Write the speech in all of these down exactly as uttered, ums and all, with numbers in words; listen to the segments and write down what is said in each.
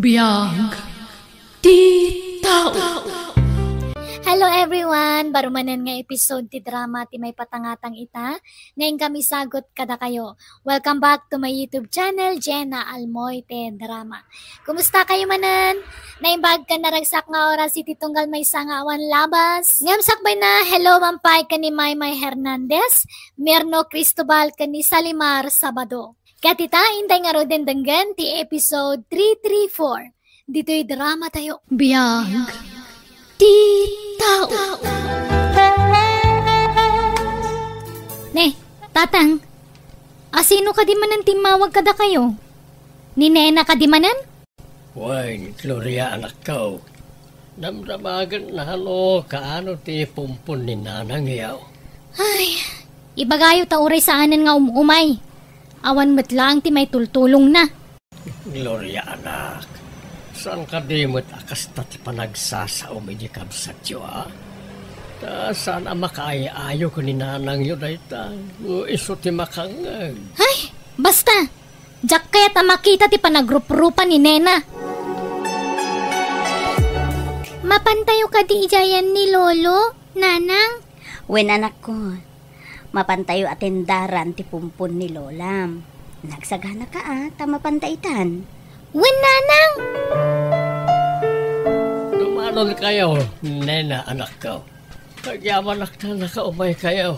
Biag ti tao. Hello everyone! Baro manen nga episode ti drama ti maipatangatang ita nga inkami sagut kadakayo. Welcome back to my YouTube channel, Jenna Almoite Drama. Kumusta kayo manen? Naimbag ken naragsak nga oras iti tunggal maysa nga awan labas. Ngem sakbay na, hello man pay ken ni Maymay Hernandez, Mirno Cristobal ken ni Salimar Sabado. Ket ita, intay ngaruden denggen ti episode three three four. Ditoy drama tayo. Biag ti tao. Ne, tatang, asino kadi manen timmawag kadakayo? Ni Nena kadi manen? Wen, Gloria, anakko. Damdamagen nano kaano ti pumpon ni nanangyo. Ay, ibagayo ta uray saanen nga um-umay. Awan met laeng ti maitultulongna. Gloria, anak, saan kadi met a kasta ti panagsasaom iti kabsatyo, a? Ta saan a makaay-ayo ken ni nanangyo dayta, no isu ti makangngeg. Ay, basta! Diak kayat a makita ti panagruprupa ni Nena. Mapantayo kadi idiayen ni Lolo, Nanang? Wen, anakko. Mapantayo a tendaran ti pumpon ni Lolam. Nagsaganaka a, ta mapanta itan. Wen, Nanang! Dumanon kayo, Nena, anakko. Agyamanak ta nakaumay kayo.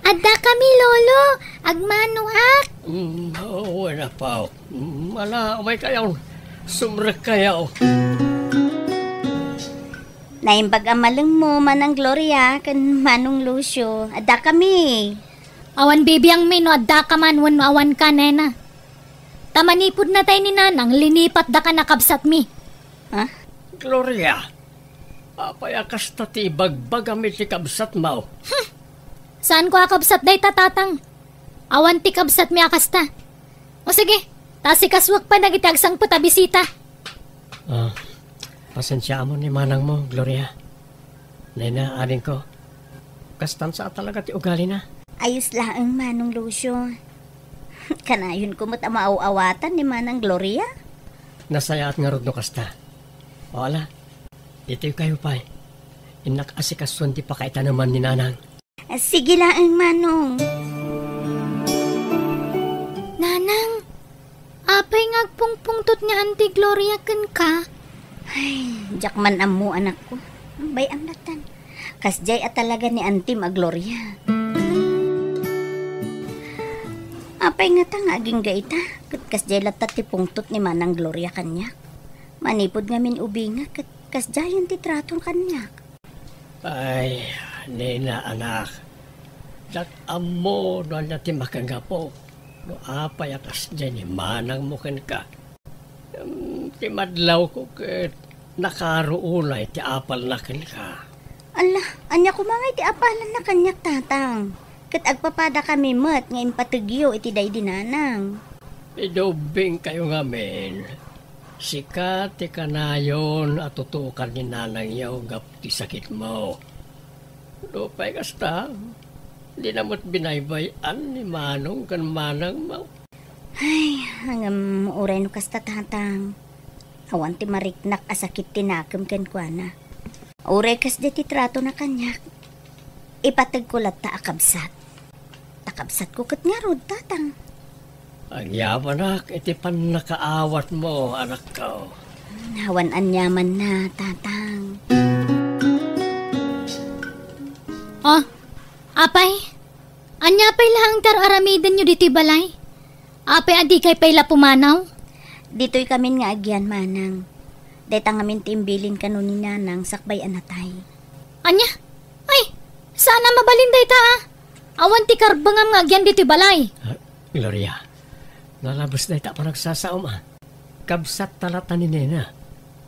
Adda kami, Lolo. Agmanoak. Mm, oo, wen, apo. Mm, ala, umay kayo. Sumrek kayo. Naimbag a malengmo, Manang Gloria, ken Manong Lucio. Adda kami. Awan bibiangmi no adda ka man wenno awan ka, Nena. Ta manipud natay ni Nanang, linipat da ka nakabsatmi. Ha? Gloria, apay a kasta ti ibagbagam iti kabsatmo? Hmm. Saan ko a kabsat dayta, Tatang? Awan ti kabsatmi a kasta. O sige, ta asikasuak pay dagiti agsangpet a bisita. Ah, pasensiaam ni manangmo, Gloria. Nena, adingko. Kastan sa talaga ti ugalina. Ayos laeng, Manong Lucio. Kanayon ko met a maaw-awatan ni Manang Gloria. Nasayaat ngarud no kasta. O ala, ditoy kayo pay. Innak asikasuan ti pakaitaneman ni Nanang. Sige laeng, Manong. Nanang, apay nga agpungpungtot ni Auntie Gloria kenka? Ay, diak man ammo, anakko. Bay-am latan. Kasdiay a talaga ni Antim a Gloria. Apay ngata nga agingga ita? Ket kasdiay latta ti pungtot ni Manang Gloria kaniak. Manipud ngamin ubingak ket kasdiayen ti trato kaniak. Ay, Nena, anak. Diak ammo no ania ti makagapu no apay a kasdiay ni manangmo kenka. Em, ti madlawko ket nakaro unay ti apalna kenka. Ala, ania koma ngay ti apalanna kaniak, Tatang? Ket agpapadakami met nga impategyo iti daydi Nanang. Idubbingkayo ngamin. Sika ti kanayon a tutukan ni nanangyo gapu ti sakitmo. Nupay kasta, dina met binaybay-an ni manong ken manangmo. Ay, ngem uray no kasta, Tatang. Awan ti mariknak a sakit ti nakem kenkuana. Uray kasdiay ti tratona kaniak, ipategko latta a kabsat. Ta kabsatko ket ngarud, Tatang. Agyamanak iti pannakaawatmo, anakko. Awan aniamanna, Tatang. Oh, apay, ania pay laeng ti ar-aramidenyo ditoy balay? Apay a dikay pay la pumanaw? Ditoy kamin nga agian, manang. Dayta ngamin ti imbilin kano ni nanang sakbay a natay. Ania? Ay, saan a mabalin dayta, a? Awan ti karbengam nga agian ditoy balay. Ah, Gloria, nalabes dayta a panagsasaom, a. Kabsat ta latta ni Nena.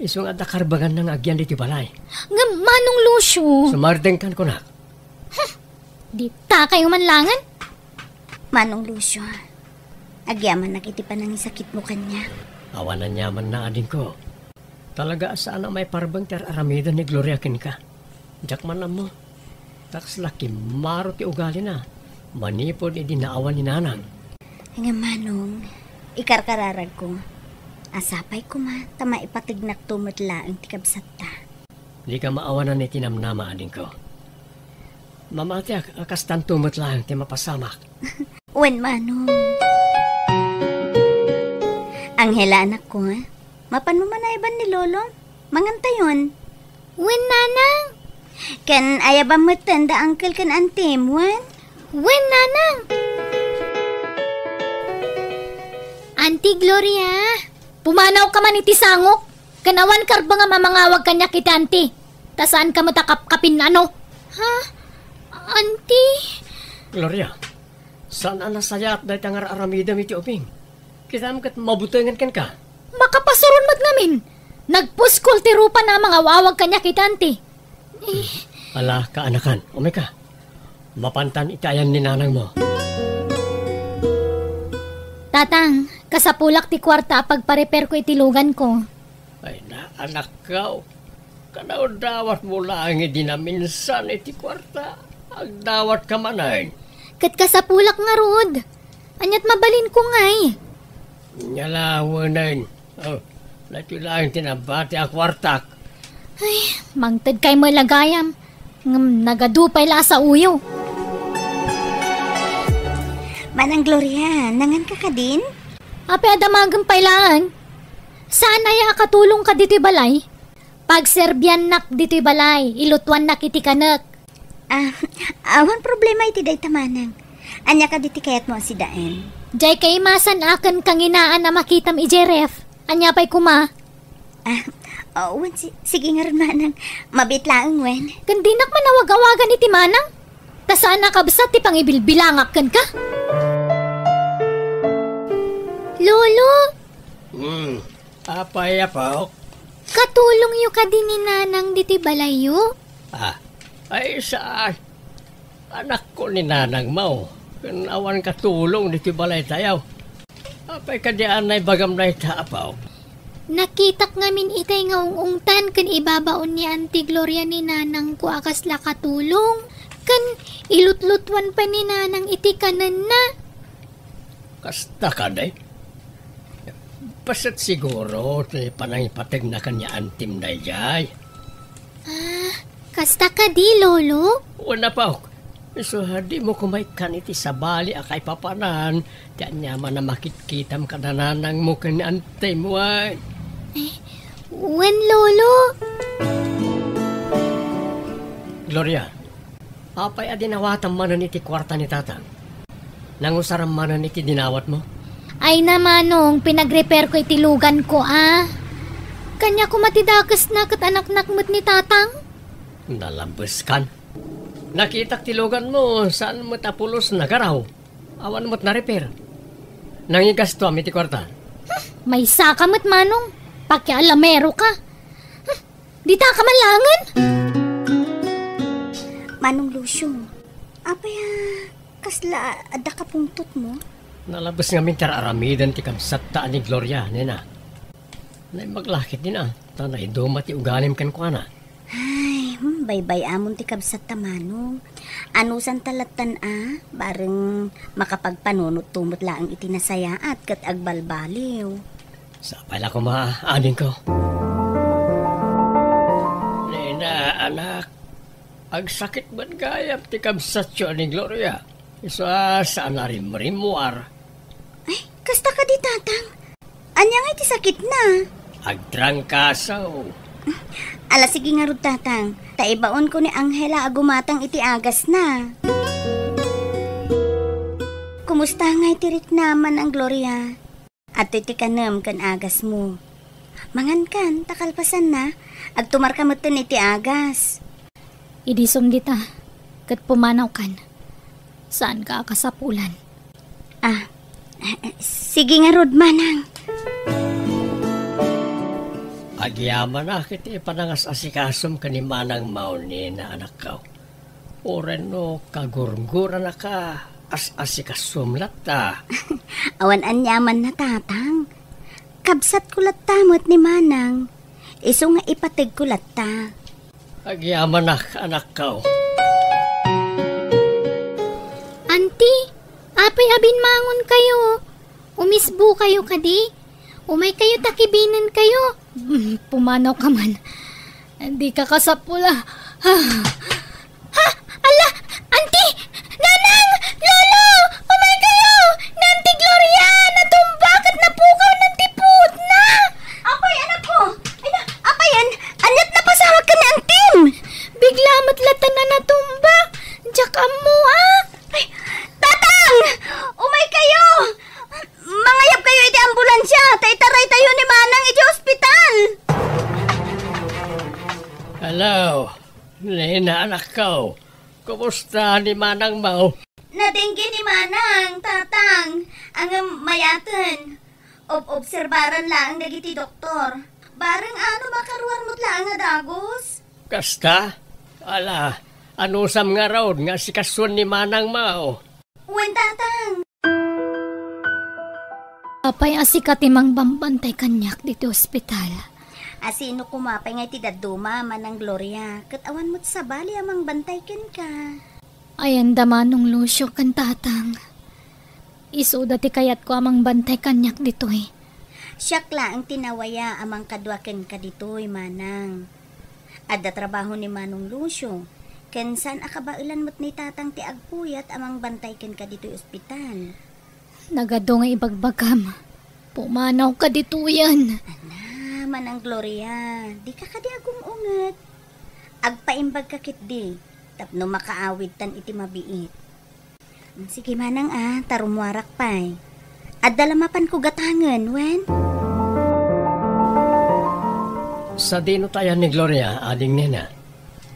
Isu nga adda karbenganna nga agian ditoy balay. Ngem, Manong Lucio. Sumardengkan kunak. Huh, dita kayo man langen? Manong Lucio, agyamanak iti panangisakitmo kaniak. Awan aniamanna, adingko. Talaga a saan a maiparbeng ti ar-aramiden ni Gloria kenka. Diak man ammo. Ta kasla kimmaro ti ugalina manipud idi naawan ni nanang. Nga manong, ikarkararagko. Sapay koma ta maipategnakto met laeng ti kabsatta. Dika maawanan iti namnama, adingko. Mamatiak a kastanto met laeng ti mapasamak. Wen, manong. Angela, anakko, mapanmo man a iban ni lolom? Mangantayon. Wen, nanang. Ken ayabam metten da uncle ken auntie-m, wen? Wen, nanang. Auntie Gloria, pumanawka man iti sangok, ken awan karbengam a mangawag kaniak iti auntie, ta saanka met a kapkapin, ano? Ha? Auntie? Gloria, saan a nasayaat dayta nga ar-aramidem iti ubing. Kitam ket mabutengen kenka. Makapasuron met ngamin. Nagpuskol ti rupana a mangawawag kaniak iti auntie. Eh. Ala, kaanakan, umay ka. Mapantan iti ayan ni nanangmo. Tatang, kasapulak ti kuarta a pagparepairko iti luganko. Ay na, anakko. Kadawdawatmo laeng idi naminsan iti kuarta. Agdawatka manen. Ket kasapulak ngarud. Aniat mabalinko ngay? Nia la wenen. Oh, daytoy laeng ti nabati a kuartak. Ay, mangtedkay met la gayam. Ngem nagadu pay la a saoyo. Manang Gloria, nanganka kadin? Apay a damagem pay laeng? Saan aya a katulongka ditoy balay? Pagserbiannak ditoy balay, ilutuannak iti kanek. Ah, awan problema iti dayta, manang. Ania kadi ti kayatmo a sidaen? Diay kaimasan a ken kanginaan a makitam idiay ref. Ania pay koma? Ah, oh, wen, si-, sige ngarud, manang. Mabiit laeng, wen. Ken dinak man awag-awagan iti manang. Ta saan a kabsat ti pangibilbilangak kenka. Lolo! Hmm. Apay, apok? Katulongyo kadi ni nanang ditoy balayyo? Ah, ay, saan? Anakko ni nanangmo, ken awan katulong ditoy balaytayo. Apay kadi a naibagam dayta, apok? Nakitak ngamin itay nga ung-ungtan ken ibabaon ni Auntie Gloria ni nanangko a kasla katulong, ken ilutlutuan pay ni nanang iti kanenna. Kasta kadi? Paset siguro ti panangipategna ken ni auntie-m daydiay. Ah, kasta kadi, Lolo? Wen, apok. Isu a dimo koma ikkan iti sabali a kaipapanan ti aniaman a makitkitam kada nanangmo ken ni auntie-mo, ay. Eh, wen, Lolo. Gloria, apay a dinawatam manen iti kuarta ni tatang? Nangusaram manen iti dinawatmo? Ay na, manong, pinagrepairko iti luganko, a. Kaniak koma ti dakesna ket anaknak met ni tatang? Nalabeskan. Nakitak ti luganmo, saan met a pulos nagaraw. Awan met narepair. Nangigastuam iti kuarta. Hmm, maysaka met, manong. Pakialameroka. Hmm, ditaka man laengen. Manong Lucio, apay a kasla adda kapungtotmo? Nalabes ngamin ti ar-aramiden ti kabsatta a ni Gloria, nena. Naimbag la ketdin a, ta naiduma ti ugalim kenkuana. Ay, hmm, baybay-amon ti kabsatta, manong. Anusanta lattan a, bareng makapagpanunotto met laeng iti nasayaat ket agbalbaliw. Sapay la koma, adingko. Nena, anak, agsakit met gayam ti kabsatyo a ni Gloria. Isu a saan a rimrimmuar. Ay, kasta kadi, tatang? Ania ngay ti sakitna? Agtrangkaso. Ala, sige ngarud, tatang. Ta ibaonko ni Angela a gumatang iti agasna. Kumusta ngay ti riknam, Manang Gloria? Adtoy ti kanem ken agasmo. Mangankan, ta kalpasanna, agtumarka metten iti agas. Idi sumdita, ket pumanawkan. Saanka a kasapulan. Ah, sige ngarud, manang. Agyamanak iti panangas-asikasom ken ni manang Mauni, anakko. Uray no kagurguranaka, as-asikasom latta. Awan aniamanna, tatang. Kabsatko latta met ni manang. Isu nga ipategko latta. Agyamanak, anakko. Anti, apay a binmangonkayo? Umisbokayo kadi? Umaykayo ta kibinenkayo. Mm, pumanaw ka man. Di ka kasapul a. Ha? Ha? Ala! Anti! Nanang! Lolo! Umaykayo! Ni Anti Gloria! Natumba ket napukawnan ti puotna! Apay, anakko? Ay na, apay, an-, ania't napasamak ken ni Antim? Bigla met latta a natumba. Diak ammo, a. Ay, Tatang! Umaykayo! Mangayabkayo iti ambulansia ta itaraytayo ni Manang iti ospital! Hello, Nena, anakko. Kumusta ni Manangmo? Nadengge ni Manang, Tatang. Ngem mayaten. Ob-obserbaran laeng dagiti doktor. Bareng ano makaruar met laeng a dagus. Kasta? Ala, anusam ngarud nga asikasuan ni Manangmo? Wen, Tatang. Apay a sika ti mangbambantay kaniak ditoy ospital? A sino koma pay nga iti dadduma, Manang Gloria, ket awan met sabali a mangbantay kenka? Ayan da Manong Lucio ken Tatang. Isuda ti kayatko a mangbantay kaniak ditoy. Siak laeng ti nawaya a mangkadua kenka ditoy, Manang. Adda trabaho ni Manong Lucio, ken saan a kabaelan met ni Tatang ti agpuyat a mangbantay kenka ditoy ospital. Nagadu nga ibagbagam, pumanawka ditoyen. Ana, Manang Gloria, dika kadi agung-unget. Agpaimbagka ketdi tapno makaawidtan iti mabiit. Sige, Manang, a, ta rummuarak pay. Adda la mapanko gatangen, wen? Sadino ti ayan ni Gloria, ading Nena?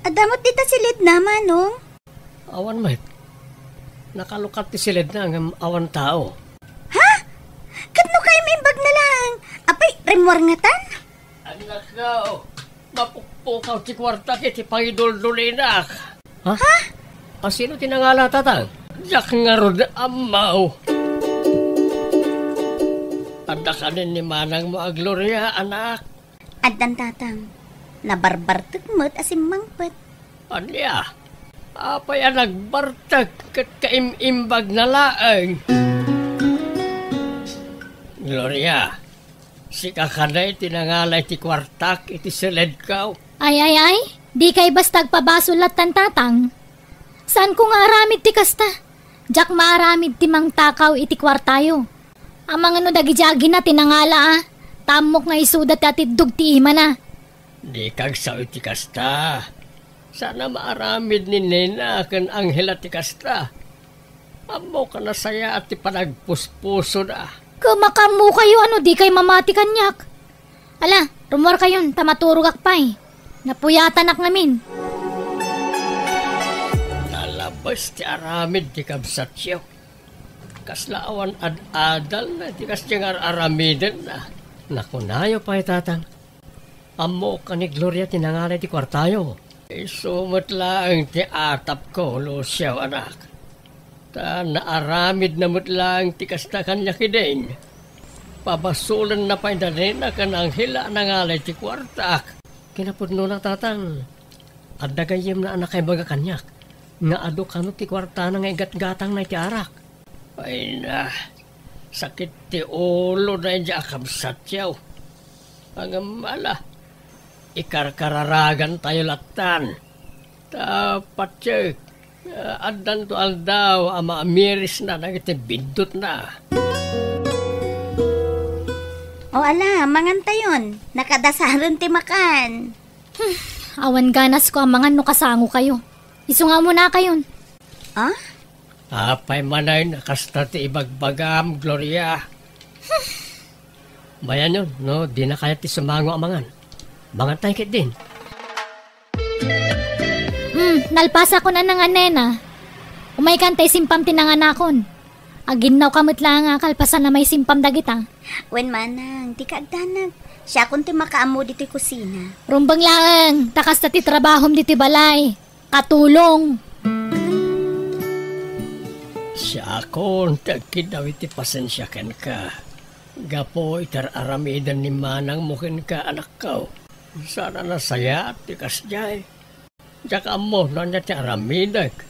Adda met dita siledna, Manong. Awan met. Nakalukat ti siledna ngem awan tao. Ha? Ket no kaimaimbagna laeng, apay, rimmuar ngatan? Annakko, mapukpukaw ti kuartak iti pangiduldulinak. Ha? Ha? A sino ti nangala, Tatang? Diak ngarud ammo. Adda kanin ni Manangmo a Gloria, anak? Addan, Tatang. Nabarbartek met a simmangpet. Ania? Apay a nagbartek ket kaim-imbagna laeng? Gloria, sika kadi ti nangala iti kuartak iti siledko? Ay, ay, ay, dikay basta agpabasol lattan, Tatang. Saanko nga aramid ti kasta. Diak maaramid ti mangtakaw iti kuartayo. Amangan no dagiti agina ti nangala, a, ta ammok nga isuda ti atiddog ti imana. Dika agsao iti kasta. Saan a maaramid ni Nena ken Angela ti kasta. Ammok a nasayaat ti panagpuspusoda. Ket makaammokayo a no dikay mamati kaniak. Ala, rummuarkayon ta maturogak pay. Napuyatanak ngamin. Nalabes ti aramid ti kabsatyo. Kasla awan ad-adalna ti kasdiay nga ar-aramidenna. Nakunayo pay, Tatang. Ammok a ni Gloria ti nangala iti kuartayo. Isu met laeng ti atapko, Lucio, anak. Ta naaramidna met laeng ti kasta kaniak idin. Pabasolenna pay da Nena ken Angela a nangala iti kuartak. Kinapudnona, Tatang, adda gayyemna a nakaibaga kaniak nga adu kano ti kuartana nga igatgatangna iti arak. Ay na, sakit ti ulo daydi a kabsatyo. Ngem ala, ikarkararagantayo lattan. Ta patiek, addanto aldaw a maamirisna dagiti biddutna. O ala, mangantayon. Nakadasaren ti makan. Hmm, awan ganasko a mangan no kasangokayo. Isu nga umunakayon. Ah? Apay manen a kasta ti ibagbagam, Gloria? Bayanyon, no, dina kayat ti sumango a mangan. Mangantayo ketdin. Hmm, nalpasakon a nangan, Nena. Umaykan ta isimpam ti nanganakon. Aginnawka met laeng a kalpasan a maisimpam dagita. Wen, Manang, dika agdanag. Siakon ti makaammo ditoy kusina. Rumbeng laeng, ta kasta ti trabahom ditoy balay. Katulong. Siakon ti agkiddaw iti pasensia kenka. Gapu iti ar-aramiden ni manangmo kenka, anakko. Saan a nasayaat ti kasdiay. Diak ammo no ania ti aramidek.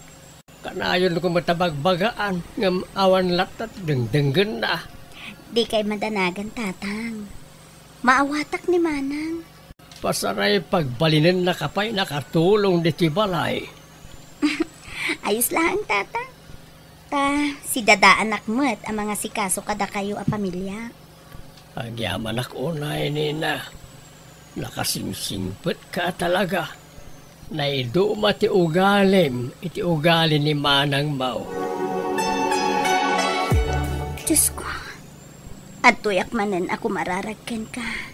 Kanayon koma ta bagbagaan, ngem awan latta ti dengdenggenna. Dikay madanagan, Tatang. Maawatak ni Manang. Pasaray pagbalinennaka pay nakatulong ditoy balay. Ayos laeng, Tatang. Ta, sidadaanak met a mangasikaso kadakayo a pamilya. Agyamanak unay, Nina. Nakasingsingpetka talaga. Naiduma ti ugalim iti ugali ni Manang Mao. Diosko, adtoyak manen a kumararag kenka.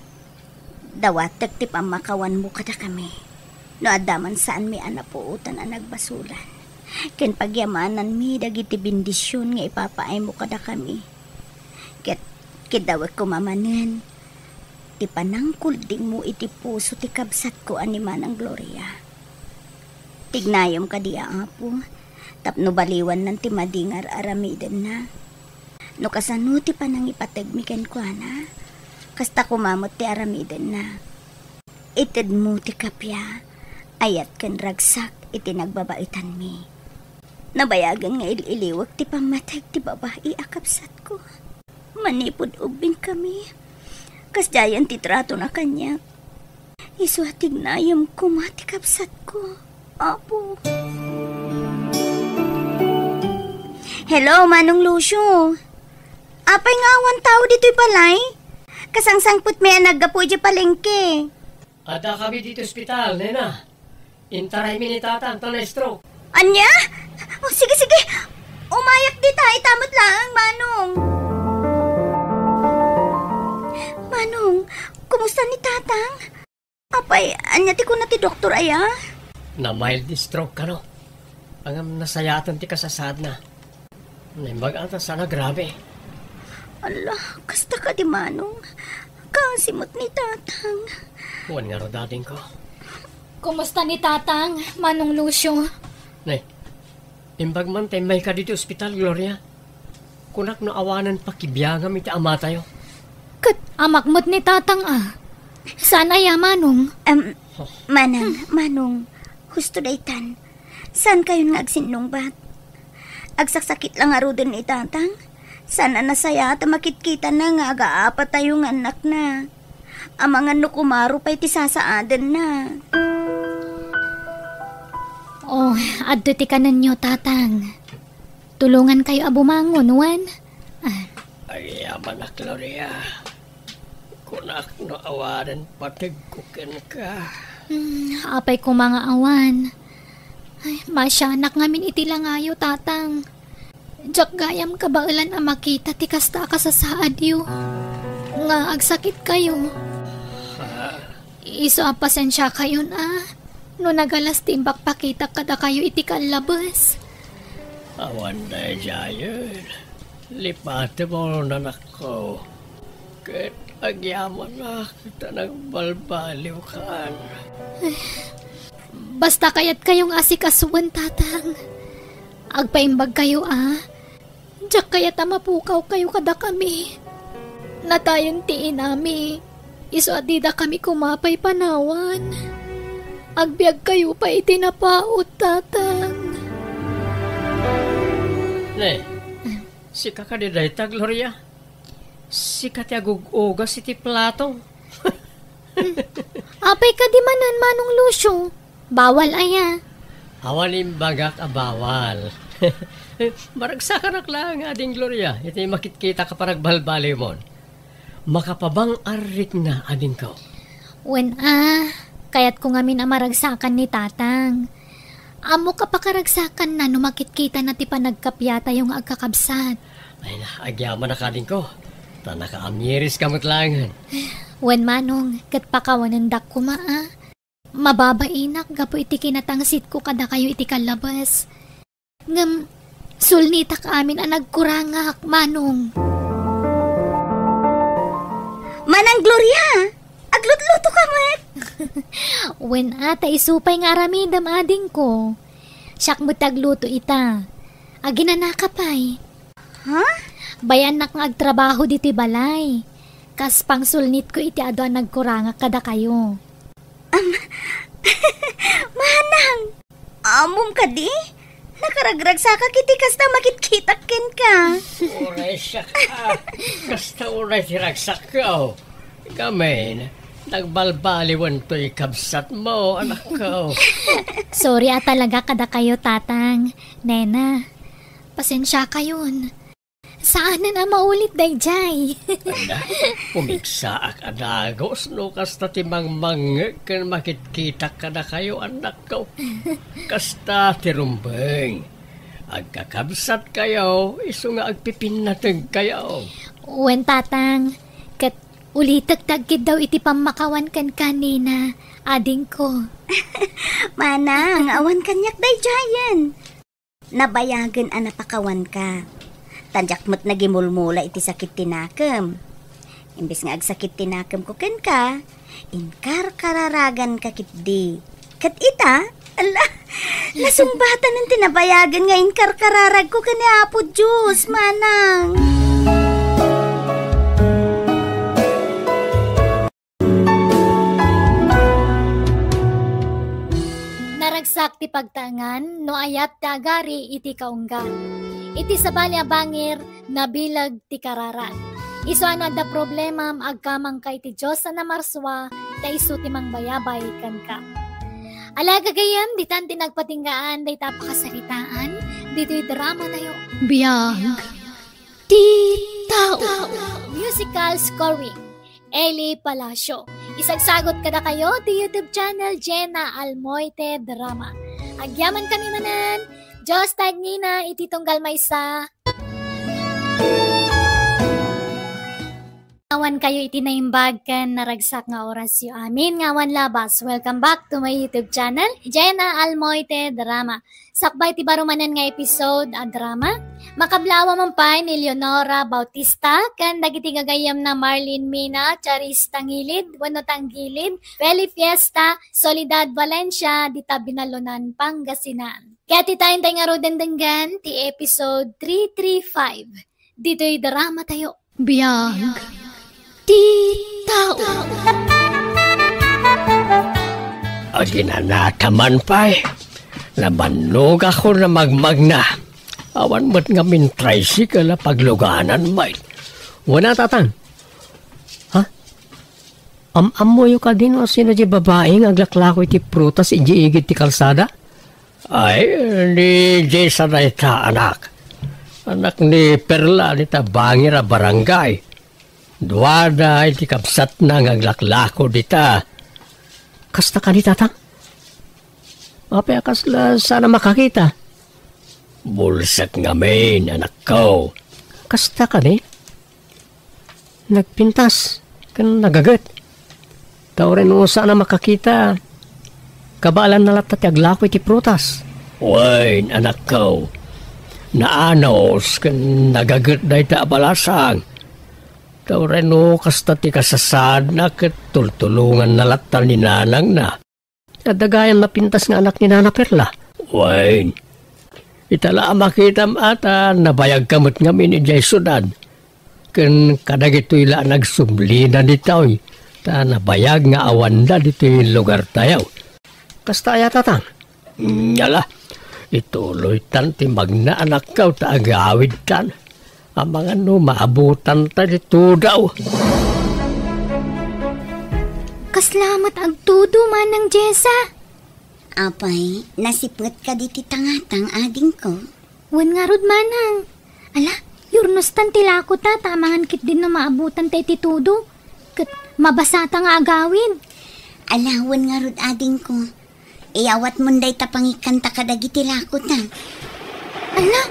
Dawatek ti pammakawanmo kadakami. No adda man saanmi a napuotan a nagbasolan, ken pagyamananmi dagiti bendision nga ipapaaymo kadakami. Ket kiddawek koma manen ti panangkuldingmo iti puso ti kabsatko a ni Manang Gloria. Tignayom kadi a Apo, tapno baliwannan ti madi nga ar-aramidenna. No kasano ti panangipategmi kenkuana, kasta koma met ti aramidenna. Itedmo ti kappia, ayat ken ragsak iti nagbabaetanmi. Nabayagen nga il-iliwek ti pammateg ti babai a kabsatko. Manipud ubbingkami, kasdiayen ti tratona kaniak. Isu a tignayem koma ti kabsatko, Apo. Hello, Manong Lucio. Apay nga awan tao ditoy balay? Kasangsangpetmi a naggapu idiay palengke. Adda kami ditoy ospital, nena. Intaraymi ni Tatang ta na-stroke. Ania? O, sige, sige. Umayak dita, ita met laeng, Manong. Manong, kumusta ni Tatang? Apay, ania ti kuna ti doktor aya? Na-mild stroke kano. Ngem nasayaten ti kasasaadna. Naimbag a ta saan a grabe. Ala, kasta kadi, Manong. Kaasi met ni Tatang. Wen ngarud, adingko. Kumusta ni Tatang, Manong Lucio? Ne, imbag man ta immayka ditoy ospital, Gloria. Kunak no awanen pakibiangam iti amatayo. Ket amak met ni Tatang a. Saan aya, Manong? Em, Manang, Manong, husto daytan. Saankayon nga agsinnungbat? Agsaksakit la ngaruden ni Tatang. Saan a nasayaat a makitkitana nga agaapatayo nga annakna. Amangan no kumaro pay ti sasaadenna. Oh, adto ti kanenyo, Tatang. Tulongankayo a bumangon, wen? Ah. Agyamanak, Gloria. Kunak no awanen pategko kenka. Hmm, apay koma nga awan. Ay, masianak ngamin iti langayo, Tatang. Diak gayam kabaelan a makita ti kasta a kasasaadyo nga agsakitkayo. Ha? Isu a pasensiakayon a no nagalas ti imbagpakitak kadakayo iti kallabes. Awan daydiayen. Lipatem, anakko. Ket agyamanak ta nagbalbaliwkan. Basta kayatkayo nga asikasuen, Tatang. Agpaimbagkayo a. Diak kayat a mapukawkayo kadakami. Natayen ti inami. Isu a didakami koma pay panawan. Agbiagkayo pay iti napaut, Tatang. Ne, sika kadi dayta, Gloria? Sika ti agug-ugas iti plato. Apay kadi manen, Manong Lucio? Bawal aya? Awan imbagak a bawal. Maragsakanak laeng, Ading Gloria, iti makitkita ka panagbalbaliwmon. Makapabang-arrikna, adingko. Wen a, kayatko ngamin a maragsakan ni Tatang. Ammok a pakaragsakanna no makitkitana ti panagkappiatayo nga agkakabsat. Ay na, agyamanak, adingko. Ta nakaamiriska met laengen. Wen, Manong, ket pakawanendak koma a. Mababainak gapu iti kinatangsitko kadakayo iti kallabes. Ngem, sulnitak amin a nagkurangak, Manong. Manang Gloria, aglutluto ka met? Wen a, ta isu pay nga aramidem, adingko. Siak met ti agluto ita. Aginanaka pay. Ha? Bay-annak nga agtrabaho ditoy balay. Kas pangsulnitko iti adu a nagkurangak kadakayo. Am, Manang! Ammom kadi? Nakaragragsakak iti kasta makitkitak kenka. Uray siak, a. Kasta uray ti ragsakko. Ngamin, nagbalbaliwen toy kabsatmo, anakko. Sorry a talaga kadakayo, Tatang. Nena, pasensiakayon. Saanen a maulit daydiay. Ala, pumigsaak a dagus no kasta ti mangmangngeg ken makitkitak kadakayo, anakko. Kasta ti rumbeng. Agkakabsatkayo, isu nga agpipinnategkayo. Wen, Tatang, ket ulitek ti agkiddaw iti pammakawan kenka, Nena, adingko. Manang, awan kaniak daydiayen. Nabayagen a napakawanka. Ta diak met nagimulmula iti sakit ti nakem. Imbes nga agsakit ti nakemko kenka, inkarkararaganka ketdi. Ket ita, ala, nasungbatanen ti nabayagen nga inkarkararagko ken ni Apo Dios, manang. Naragsak ti pagtaengan no ayat ti agari iti kaunggan. Iti sabali a bangir, nabileg ti kararag. Isu a no adda problemam, agkamangka iti Dios a namarsua, ta isu ti mangbayabay kenka. Ala, gagayyem, ditan ti nagpatinggaan dayta a pakasaritaan ditoy dramatayo. Biag ti tao. Musical scoring, Eli Palacio. Isagsagot kadakayo ti YouTube channel Jenna Almoite Drama. Agyamankami manen, Dios ta agnina iti tunggal maysa. Awan kayo iti naimbag ken naragsak nga orasyo amin nga awan labas. Welcome back to my YouTube channel, Jenna Almoite Drama. Sakbay ti baro manen nga episode a drama, makablaawa man pay ni Leonora Bautista ken dagiti gagayyemna Marlene Mina, Charis Tangilid wenno Tanggilid, Feli Fiesta, Soledad Valencia, dita Binalonan, Pangasinan. Ket ita intay ngaruden denggen ti episode three three five ditoy dramatayo. Biag ti tao. Aginanata man pay, nabannogakon a magmagna. Awan met ngamin tricycle a pagluganan met. Wen a, Tatang? Ha? Am-ammoyo kadi no sino diay babai nga aglaklako iti prutas idiay igid ti kalsada? Ay, ni Jessa dayta, anak. Anak ni Perla dita bangir a barangay. Duada iti kabsatna nga aglaklako dita. Kasta kadi, Tatang? Apay a kasla saan a makakita? Bulsek ngamin, anakko. Kasta kadi? Nagpintas ken nagaget. Ta uray no saan a makakita, kabaelanna latta ti aglako iti prutas. Wen, anakko, naanus ken nagaget dayta a balasang. Ta uray no kasta ti kasasaadna ket tultulonganna latta ni nanangna. Adda gayam napintas nga anak ni Nana Perla. Wen, ita la a makitam a ta nabayagka met ngamin idiay siudad. Ken kadagitoy la a nagsublina ditoy, ta nabayag nga awanda ditoy lugartayo. Kasta aya, Tatang? Ala, ituloytan ti magna, anakko, ta agawidtan. Amangan no maabutanta ti tudo. Kasla met agtudo, Manang Jessa? Apay, nasipnget kadi ti tangatang, adingko? Wen ngarud, Manang. Ala, yurnostan ti lakota, ta amangan ketdin no maabutanta iti tudo. Ket mabasata nga agawid. Ala, wen ngarud, adingko. Iyawatmon dayta pangikkanta kadagiti lakota. Ala,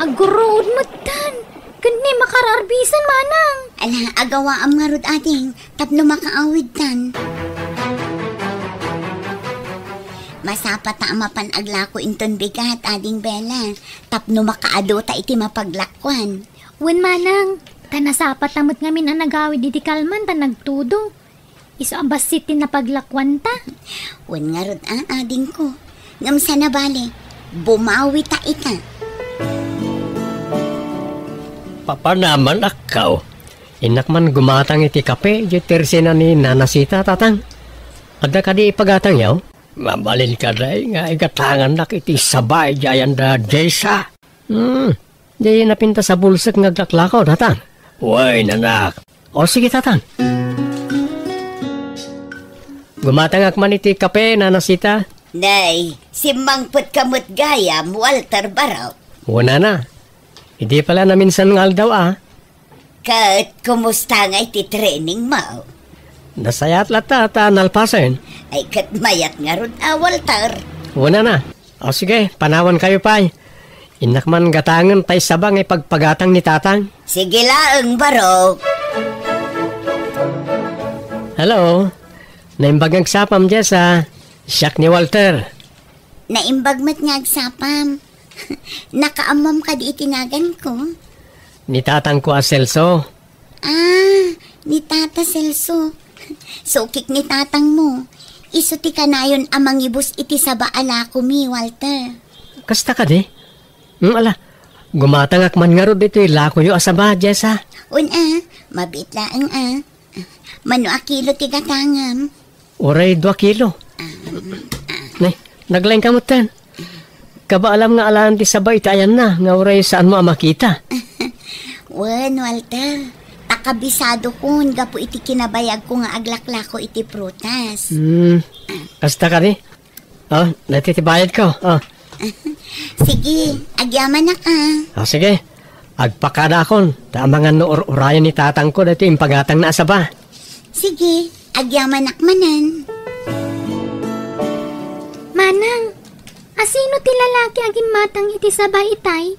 agguruod mettan. Ket ni makaarbisan, Manang. Ala, agawaam ngarud, ading, tapno makaawidtan. Masapata a mapan aglako inton bigat, ading Belen, tapno makaadota iti mapaglakuan. Wen, Manang, ta nasapata met ngamin a nagawid iti kalman ta nagtudo. Isu a bassit ti napaglakuanta. Wen ngarud a, adingko. Ngem saan a bale, bumawita ita. Papanam, anakko. Innak man gumatang iti kape, idiay tersena ni Nana Sita, Tatang. Adda kadi ipagatangyo? Mabalin kadi nga igatangannak iti saba idiay ayan da Jessa? Hmm, di napintas a bulsek nga aglaklako, Tatang? Wen, anak. O, sige, Tatang. Gumatangak man iti kape, Nanasita. Nay, simmangpetka met gayam, Walter Barok. Wen, Nana. Idi pala naminsan nga aldaw, a. Ket kumusta nga iti training mo? Nasayaat latta ta nalpasen. Ay, ket mayat ngarud a, Walter. Wen, Nana. O sige, panawankayo pay. Innak man gatangen tay saba nga ipagpagatang ni Tatang. Sige laeng, Barok. Hello. Naimbag nga agsapam, Jessa. Siak ni Walter. Naimbag met nga agsapam. Nakaammom kadi iti naganko? Ni tatangko a Celso. Ah, ni Tata Celso. Sukik ni tatangmo. Isu ti kanayon a mangibus iti saba a lakomi, Walter. Kasta kadi? Hmm, ala, gumatangak man ngarud ditoy lakoyo a saba, Jessa. Wen a, mabiit laeng a. Mano a kilo ti gatangam? Uray dua kilo. Ah, ah. Nay, naglaingka metten. Kabaalam nga alaen ti saba iti ayanna nga uray saanmo a makita. Wen, Walter. Ta kabisadokon gapu iti kinabayagko nga aglaklako iti prutas. Hmm. Kasta kadi? O, daytoy ti bayadko. O. Sige, agyamanak a. O, sige. Agpakadakon, ta amangan no ur-urayen ni tatangko daytoy impagatangna a saba. Sige, agyamanak manen. Manang, asino ti lalaki a gimmatang iti saba itay?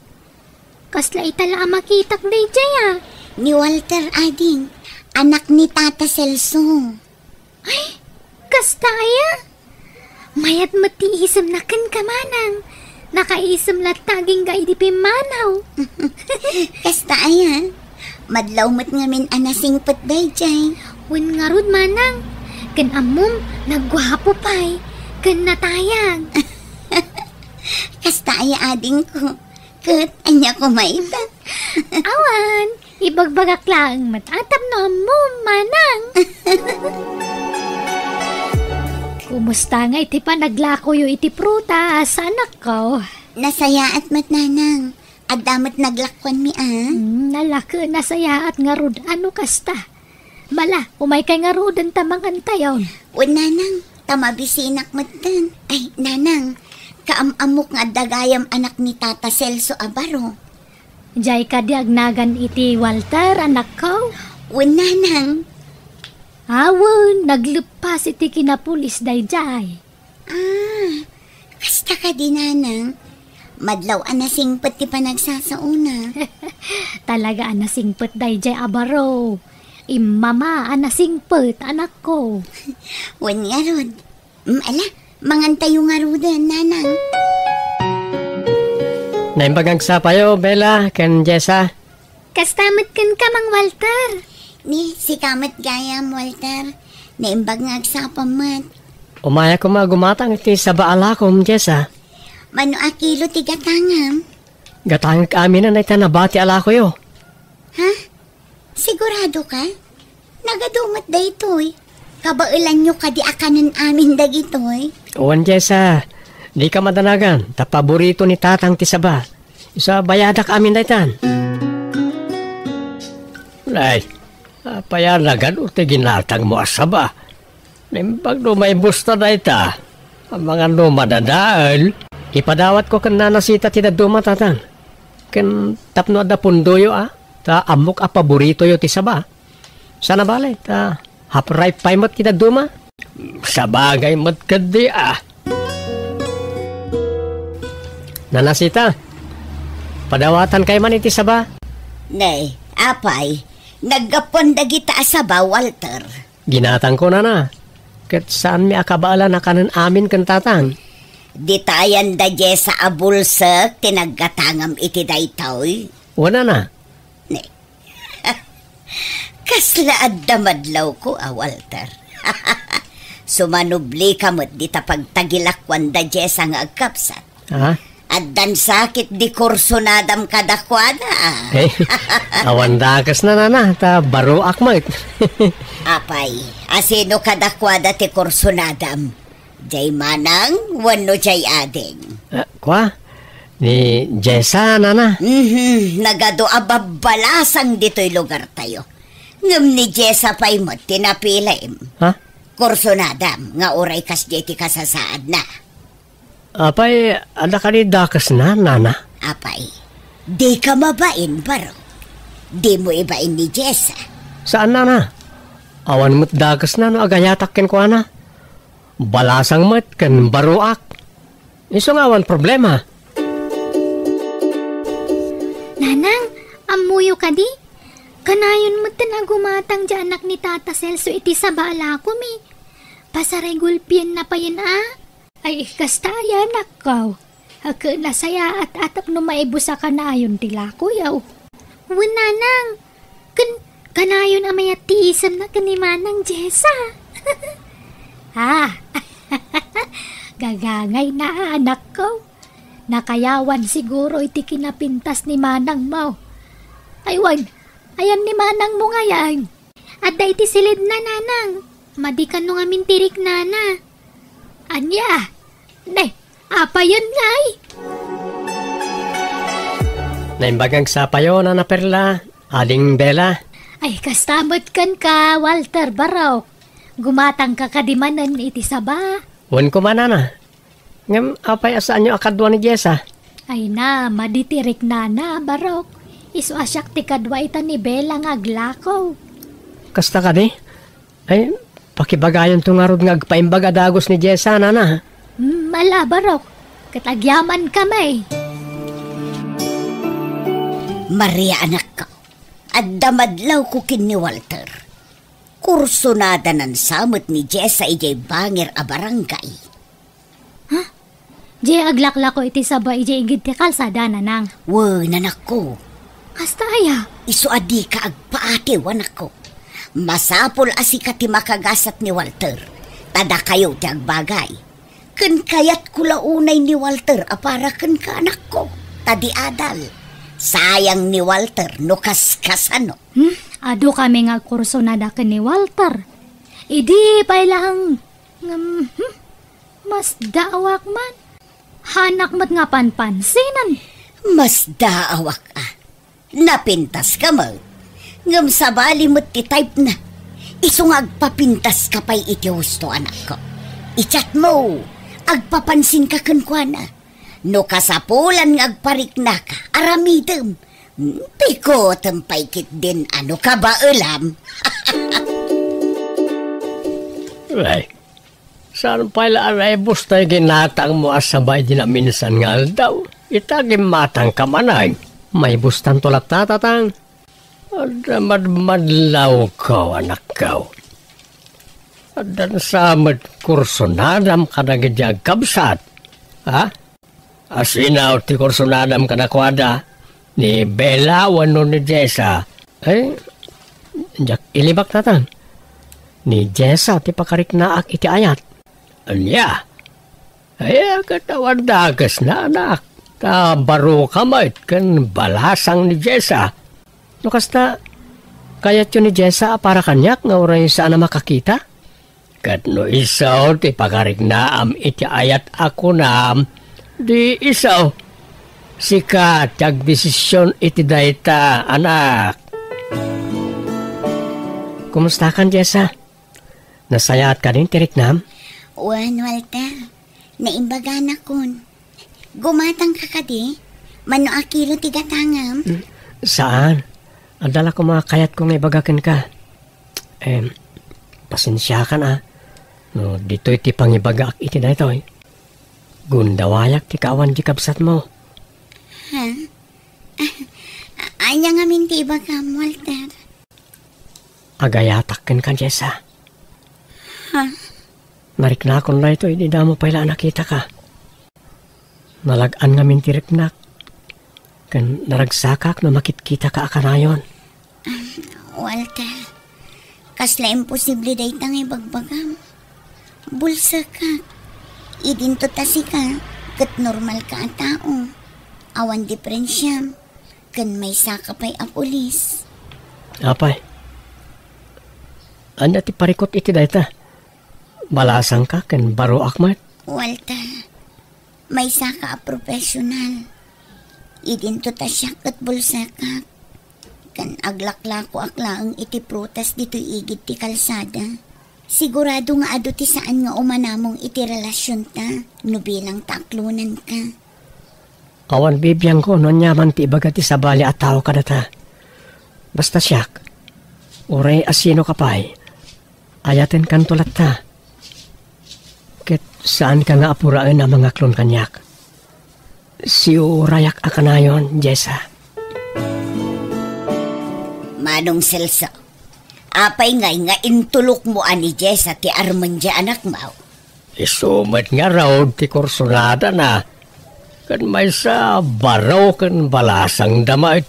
Kasla ita la a makitak daydiay a. Ni Walter, ading. Anak ni Tata Celso. Ay, kasta aya? Mayat met ti isemna kenka, Manang. Nakaisem latta agingga idi pimmanaw. Kasta aya? Madlaw met ngamin a nasingpet daydiay. Wen ngarud, Manang. Ken ammom, nagguapo pay. Ken natayag. Kasta aya, adingko? Ket ania koma ita? Awan, ibagbagak laeng met a tapno ammom, Manang. Kumusta nga iti panaglakoyo iti prutas, anakko? Nasayaat met, Nanang. Adda met naglakuanmi a. Hmm, nalaka, nasayaat ngarud a no kasta. Bala, umaykay ngaruden ta mangantayon. Wen, Nanang, ta mabisinak metten. Ay, Nanang, kaam-ammok nga adda gayam anak ni Tata Celso a baro. Diay kadi agnagan iti Walter, anakko? Wen, Nanang. Awan, nagleppas iti kinapulis daydiay. Ah, kasta kadi, Nanang? Madlaw a nasingpet ti panagsasaona. Talaga a nasingpet daydiay a baro. Immama a nasingpet, anakko. Wen ngarud. Mm, ala, mangantayo ngaruden, Nanang. Naimbag agsapayo, Bella, ken Jessa. Kasta met kenka, Mang Walter. Ni, sika met gayam, Walter. Naimbag nga agsapam met. Umaya koma gumatang iti saba a lakom, Jessa. Mano a kilo ti gatangam? Gatangek amin a naitan a bati a lakoyo. Ha? Sigurado ka? Nagadu met daytoy. Kabaelanyo kadi a kanen amin dagitoy? Wen, Jessa, dika madanagan, ta paborito ni Tatang ti saba. Isu a bayadak amin daytan. Nay, apay a nagadu ti ginatangmo a saba? Naimbag no maibusta dayta. Amangan no madadael. Ipadawatko ken Nanasita ti dadduma, Tatang. Ken tapno adda pundoyo a, ta ammok a paboritoyo ti saba. Sana bale, ta half ripe pay met ti dadduma. Sabagay met ketdi a. Nanasita, padawatankay man iti saba? Nay, apay, naggapuan dagita a saba, Walter. Ginatangko, Nana. Ket saanmi a kabaelan a kanen amin ken Tatang. Ditayan da Jessa a bulsek ti naggatangam iti daytoy? Wen, Nana. Ne. Kasla adda madlawko a, Walter. Sumanublika met dita pagtagilakuan da Jessa nga agkapsat. Ha? Addan sakit di kursunadam kadakuada. Eh, awan dakes na, Nana, ta baroak met. Apay, asino kadakuada ti kursunadam? Jay manang wenno jay ading? Ah, kua? Ni Jessa, nana? Mhm, nagadu a babbalasang ditoy lugartayo. Ngem ni Jessa pay met ti napilim. Ha? Kursunadam nga uray kasdiay ti kasasaadna. Apay, adda kadi dakesna, nana? Apay, dika mabain, baro. Dimo ibain ni Jessa. Saan, nana? Awan met dakesna no agayatak kenkuana. Balasang met ken baroak. Isu nga awan problema. Nanang, ammoyo kadi? Kanayon metten a gumatang ti anak ni Tata Celso iti saba a lakomi. Pasaray gulpienna payen a. Ay, kasta aya, anakko. Ket nasayaat-atak no maibus a kanayon ti lakoyo. Wen, nanang, ken kanayon a mayat ti isemna ken ni Manang Jessa. Ah, gagangayna, anakko. Nakayawan siguro iti kinapintas ni manangmo. Ay, wen, ayan ni manangmo ngayan? Adda iti silidna, nanang. Madi kano ngamin ti riknana. Ania? Nay, apayen ngay? Naimbag nga agsapayo, Nana Perla, Ading Bella. Ay, kasta met kenka, Walter, barok. Gumatangka kadi manen iti saba? Wen koma, nana. Ngem apay a saanyo a kadua ni Jessa? Ay na, madi ti riknana, barok. Isu a siak ti kadua ita ni Bella nga aglako. Kasta kadi? Ay, pakibagayonto ngarud nga agpaimbag a dagus ni Jessa, nana. Mm, ala, barok. Ket agyaman kami. Maria, anakko, adda madlawko ken ni Walter. Kursunadanan sa met ni Jessa idiay bangir a barangay. Ha? Diay aglaklako iti saba idiay igid ti kalsada, nanang? Wen, anakko. Kasta aya? Isu a dika agpaatiw, anakko. Masapul a sika ti makagasat ni Walter, ta dakayo ti agbagay. Ken kayatko la unay ni Walter a para kenka, anakko, ta di adal. Sayang ni Walter no kaskasano. Hmm? Adu kami nga agkursunada ken ni Walter. Idi pay laeng, ngem, hmm, masdaawak man. Haanak met nga panpansinan. Masdaawak a. Napintaska met. Ngem sabali met ti type na. Isu nga agpapintaska pay iti husto, anakko. I-chat mo, agpapansinka kenkuana. No kasapulan nga agpariknaka, aramidem. Pikutem pay ketdin a no kabaelam. Ay, saan pay la a naibus tay ginatangmo a saba idi naminsan nga aldaw? Ita gimmatangka manen. Maibustanto latta, tatang. Adda madmadlawko, anakko. Addan sa met kursunadam kadagiti agkabsat. Ha? Asino ti kursunadam kadakuada? Ni Bella wenno ni Jessa? Ay, diak ilibak, tatang. Ni Jessa ti pakariknaak iti ayat. Ania? Ay, ket awan dakesna, anak. Ta baroka met ken balasang ni Jessa. No kasta, kayatyo ni Jessa a para kaniak nga uray saan a makakita? Ket no isu ti pakariknaam iti ayat a kunam, di isu. Sika ti agdesision iti dayta, anak. Kumustakan, Jessa? Nasayaat kadin ti riknam? Wen, Walter. Naimbagana kun. Gumatangka kadi? Mano a kilo ti gatangam? Hmm, saan. Adda la koma kayatko nga ibaga kenka. Em, pasensiakan a. No, ditoy ti pangibagaak iti daytoy. Gundawayak ti kaawan ti kabsatmo. Ha? Ania ngamin ti ibagam, Walter? Agayatak kenka, Jessa. Ha? Nariknakon daytoy idi damo pay la a nakitaka. Nalag-an ngamin ti riknak, ken naragsakak no makitkitaka a kanayon. Walter, kasla imposible dayta nga ibagbagam. Bulsekak. Idinto ta sika, ket normalka a tao. Awan diferensiam, ken maysaka pay a pulis. Apay, ania ti parikut iti dayta? Balasangka ken baroak met. Walter, maysaka a professional. Idinto ta siak ket bulsekak. Ken aglaklakoak laeng iti prutas ditoy igid ti kalsada. Sigurado nga adu ti saan nga umanamong iti relasionta no bilang ta aklonanka. Awan bibiangko no aniaman ti ibaga ti sabali a tao kadata. Basta siak, uray a sinoka pay, ayatenkanto latta. Ket saanka nga apuraen a mangaklon kaniak. Siurayak a kanayon, Jessa. Manong Celso, apay ngay nga intulokmo a ni Jessa ti armen ti anakmo? Isu met ngarud ti kursunadana. Ken maysa, baro ken balasangda met.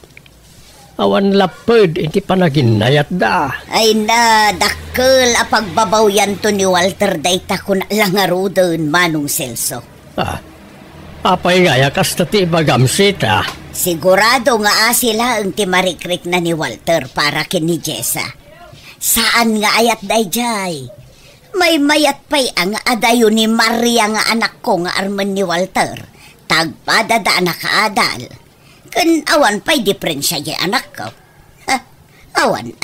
Awan lapped iti panaginayatda. Ay na, dakkel a pagbabawyanto ni Walter dayta kuna la ngaruden, Manong Celso. Ah, apay ngay a kasta ti ibagam, Sita? Sigurado nga asi laeng ti marikrikna ni Walter para ken ni Jessa. Saan nga ayat daydiay. Maymayat pay a nga adayo ni Maria nga anakko nga armen ni Walter. Tagpadada a nakaadal. Ken awan pay diferensia ti anakko. Ha, awan.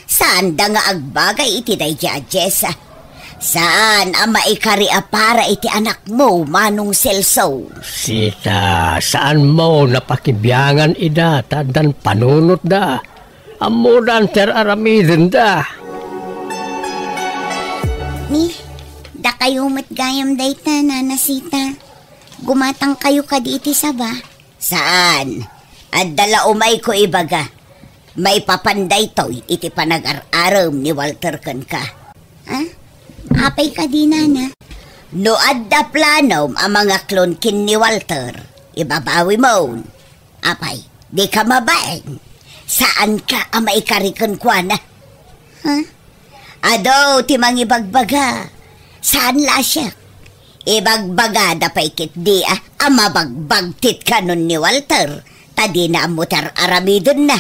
Saanda nga agbagay iti daydi a Jessa. Saan a maikari a para iti anakmo, Manong Celso. Sita, saanmo napakibiangan ida ta addan panunotda. Ammodan ti ar-aramidenda. Ni, dakayo met gayam dayta, Nana Sita. Gumatangkayo kadi iti saba? Saan. Adda la umayko ibaga. Maipapan daytoy iti panagar-arem ni Walter kenka. Ah? Apay kadi, Nana? No adda planom a mangaklon ken ni Walter, ibabawimon. Apay, dika mabain. Saanka a maikari kenkuana. Ha? Adu ti mangibagbaga. Saan la siak. Ibagbagada pay ketdi a, a mabagbagtit kanon ni Walter, ta dina ammo ti ar-aramidenna.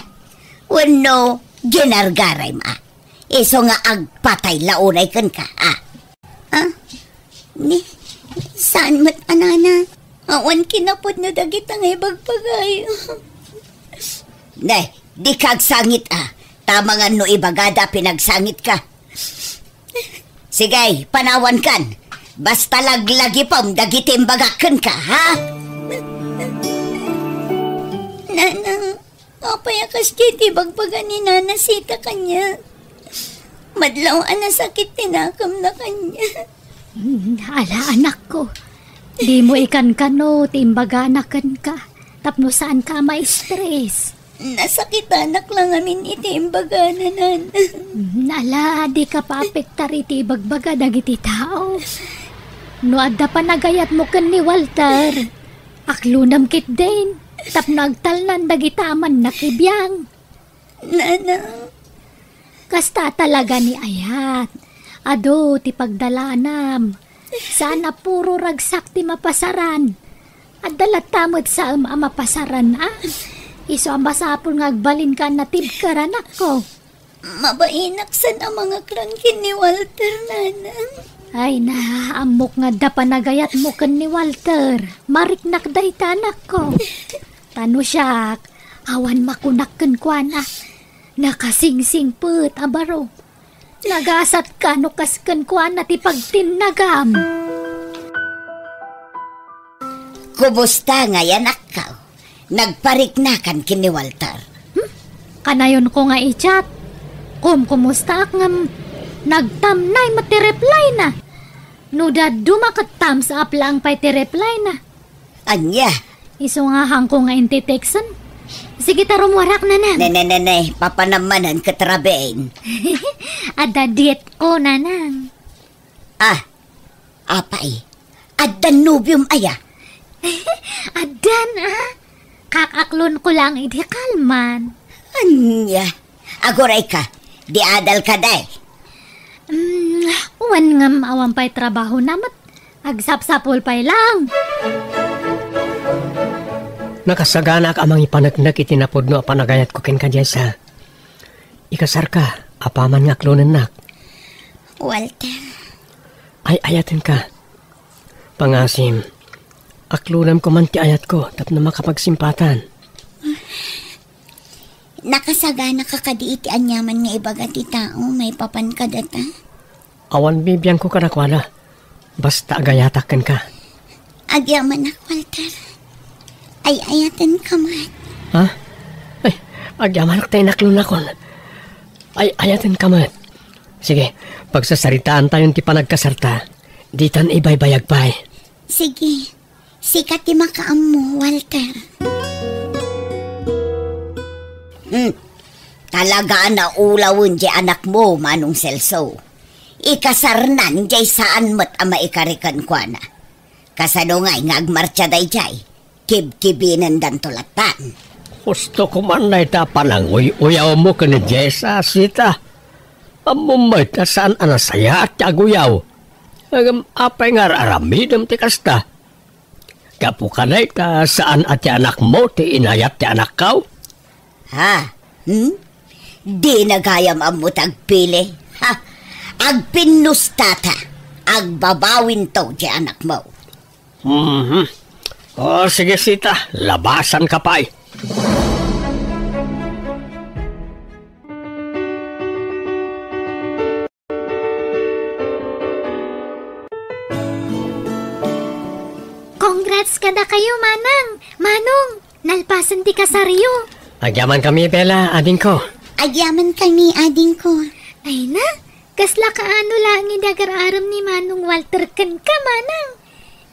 Wenno, ginargaraymo a. Isu nga agpatay la unay kenka, a. Ah? Ni, saan met a, Nana? Awan kinapudno dagita nga ibagbagayo. Ne, dika agsangit a. Ta amangan no ibagada a pinagsangitka. Sige, panawankan. Basta laglagipem dagiti imbagak kenka, ha? Nanang, apay a kasdiay ti ibagbaga ni Nana Sita kaniak? Madlaw a nasakit ti nakemna kaniak. Mm, ala, anakko. Dimo ikankano ti imbagana kenka tapno saanka a ma-stress. Nasakitanak la ngamin iti imbagana, Nana. Mm, ala, dika paapektar iti ibagbaga dagiti tao. No adda panagayatmo ken ni Walter, aklonam ketdin tapno agtalnan dagita a mannakibiang. Nanang. Kasta talaga ni ayat. Adu ti pagdalanam. Saan a puro ragsak ti mapasaran. Adda latta met saem a mapasaran, a? Isu a masapul nga agbalinka a natibker, anakko. Mabainak saan a mangaklon ken ni Walter, Nanang. Ay na, ammok nga adda panagayatmo ken ni Walter. Mariknak dayta, anakko. Ta no siak, awan makunak kenkuana. Nakasingsingpet a baro. Nagasatka no kas kenkuana ti pagtinnagam. Kumusta ngay, anakko? Nagpariknakan ken ni Walter? Hmm? Kanayonko nga i-chat. Kumkumustaak ngem nagtamnay met ti reply na. No dadduma ket thumbs up laeng pay ti reply na. Ania? Isu nga haanko nga inti-texten. Sige ta rummuarak, Nanang. Ne, ne, ne, ne. Papanam manen ket rabiin. Adda date ko, Nanang. Ah, apay. Addan nobiom aya? Addan, a? Kakaklonko laeng idi kalman. Ania? Agurayka, di adalka, day. Mm, wen ngem awan pay trabahona met. Agsapsapul pay laeng. Nakasaganaak a mangipaneknek iti napudno a panagayatko kenka, Jessa. Ikasarka, apaman nga aklonennak. Walter. Ay-ayatenka. Pangasim, aklonam koman ti ayatko tapno makapagsimpatan. Nakasaganaka kadi iti aniaman nga ibaga ti tao maipapan kadata? Awan bibiangko kadakuada. Basta agayatak kenka. Agyamanak, Walter. Ay-ayatenka met. Ha? Ay, agyamanak ta inaklonakon. Ay-ayatenka met. Sige, pagsasaritaantayon ti panagkasarta. Ditan ibaybayag pay. Sige. Sika ti makaammo, Walter. Hmm. Talaga a naulawen diay anakmo, Manong Celso. Ikasarnan diay saan met a maikari kenkuana. Kasano ngay nga agmartsa daydiay? Kibkibinendanto lattan. Husto koman dayta a pananguy-uyawmo ken ni Jessa, Sita. Ammom met a saan a nasayaat ti aguyaw. Ngem apay nga ar-aramidem ti kasta? Gapu kadayta, saan a ti anakmo ti inayat ti anakko? Ha? Hmm? Dina gayam ammo ti agpili? Ha? Agpinnustata. Agbabawinto ti anakmo. Mhm. O, sige, Sita. Labasanka pay. Congrats kadakayo, Manang! Manong, nalpasen ti kasaryo! Agyamankami, Bella, adingko. Agyamankami, adingko. Ay na, kasla kaano laeng idi agar-arem ni Manong Walter kenka, Manang?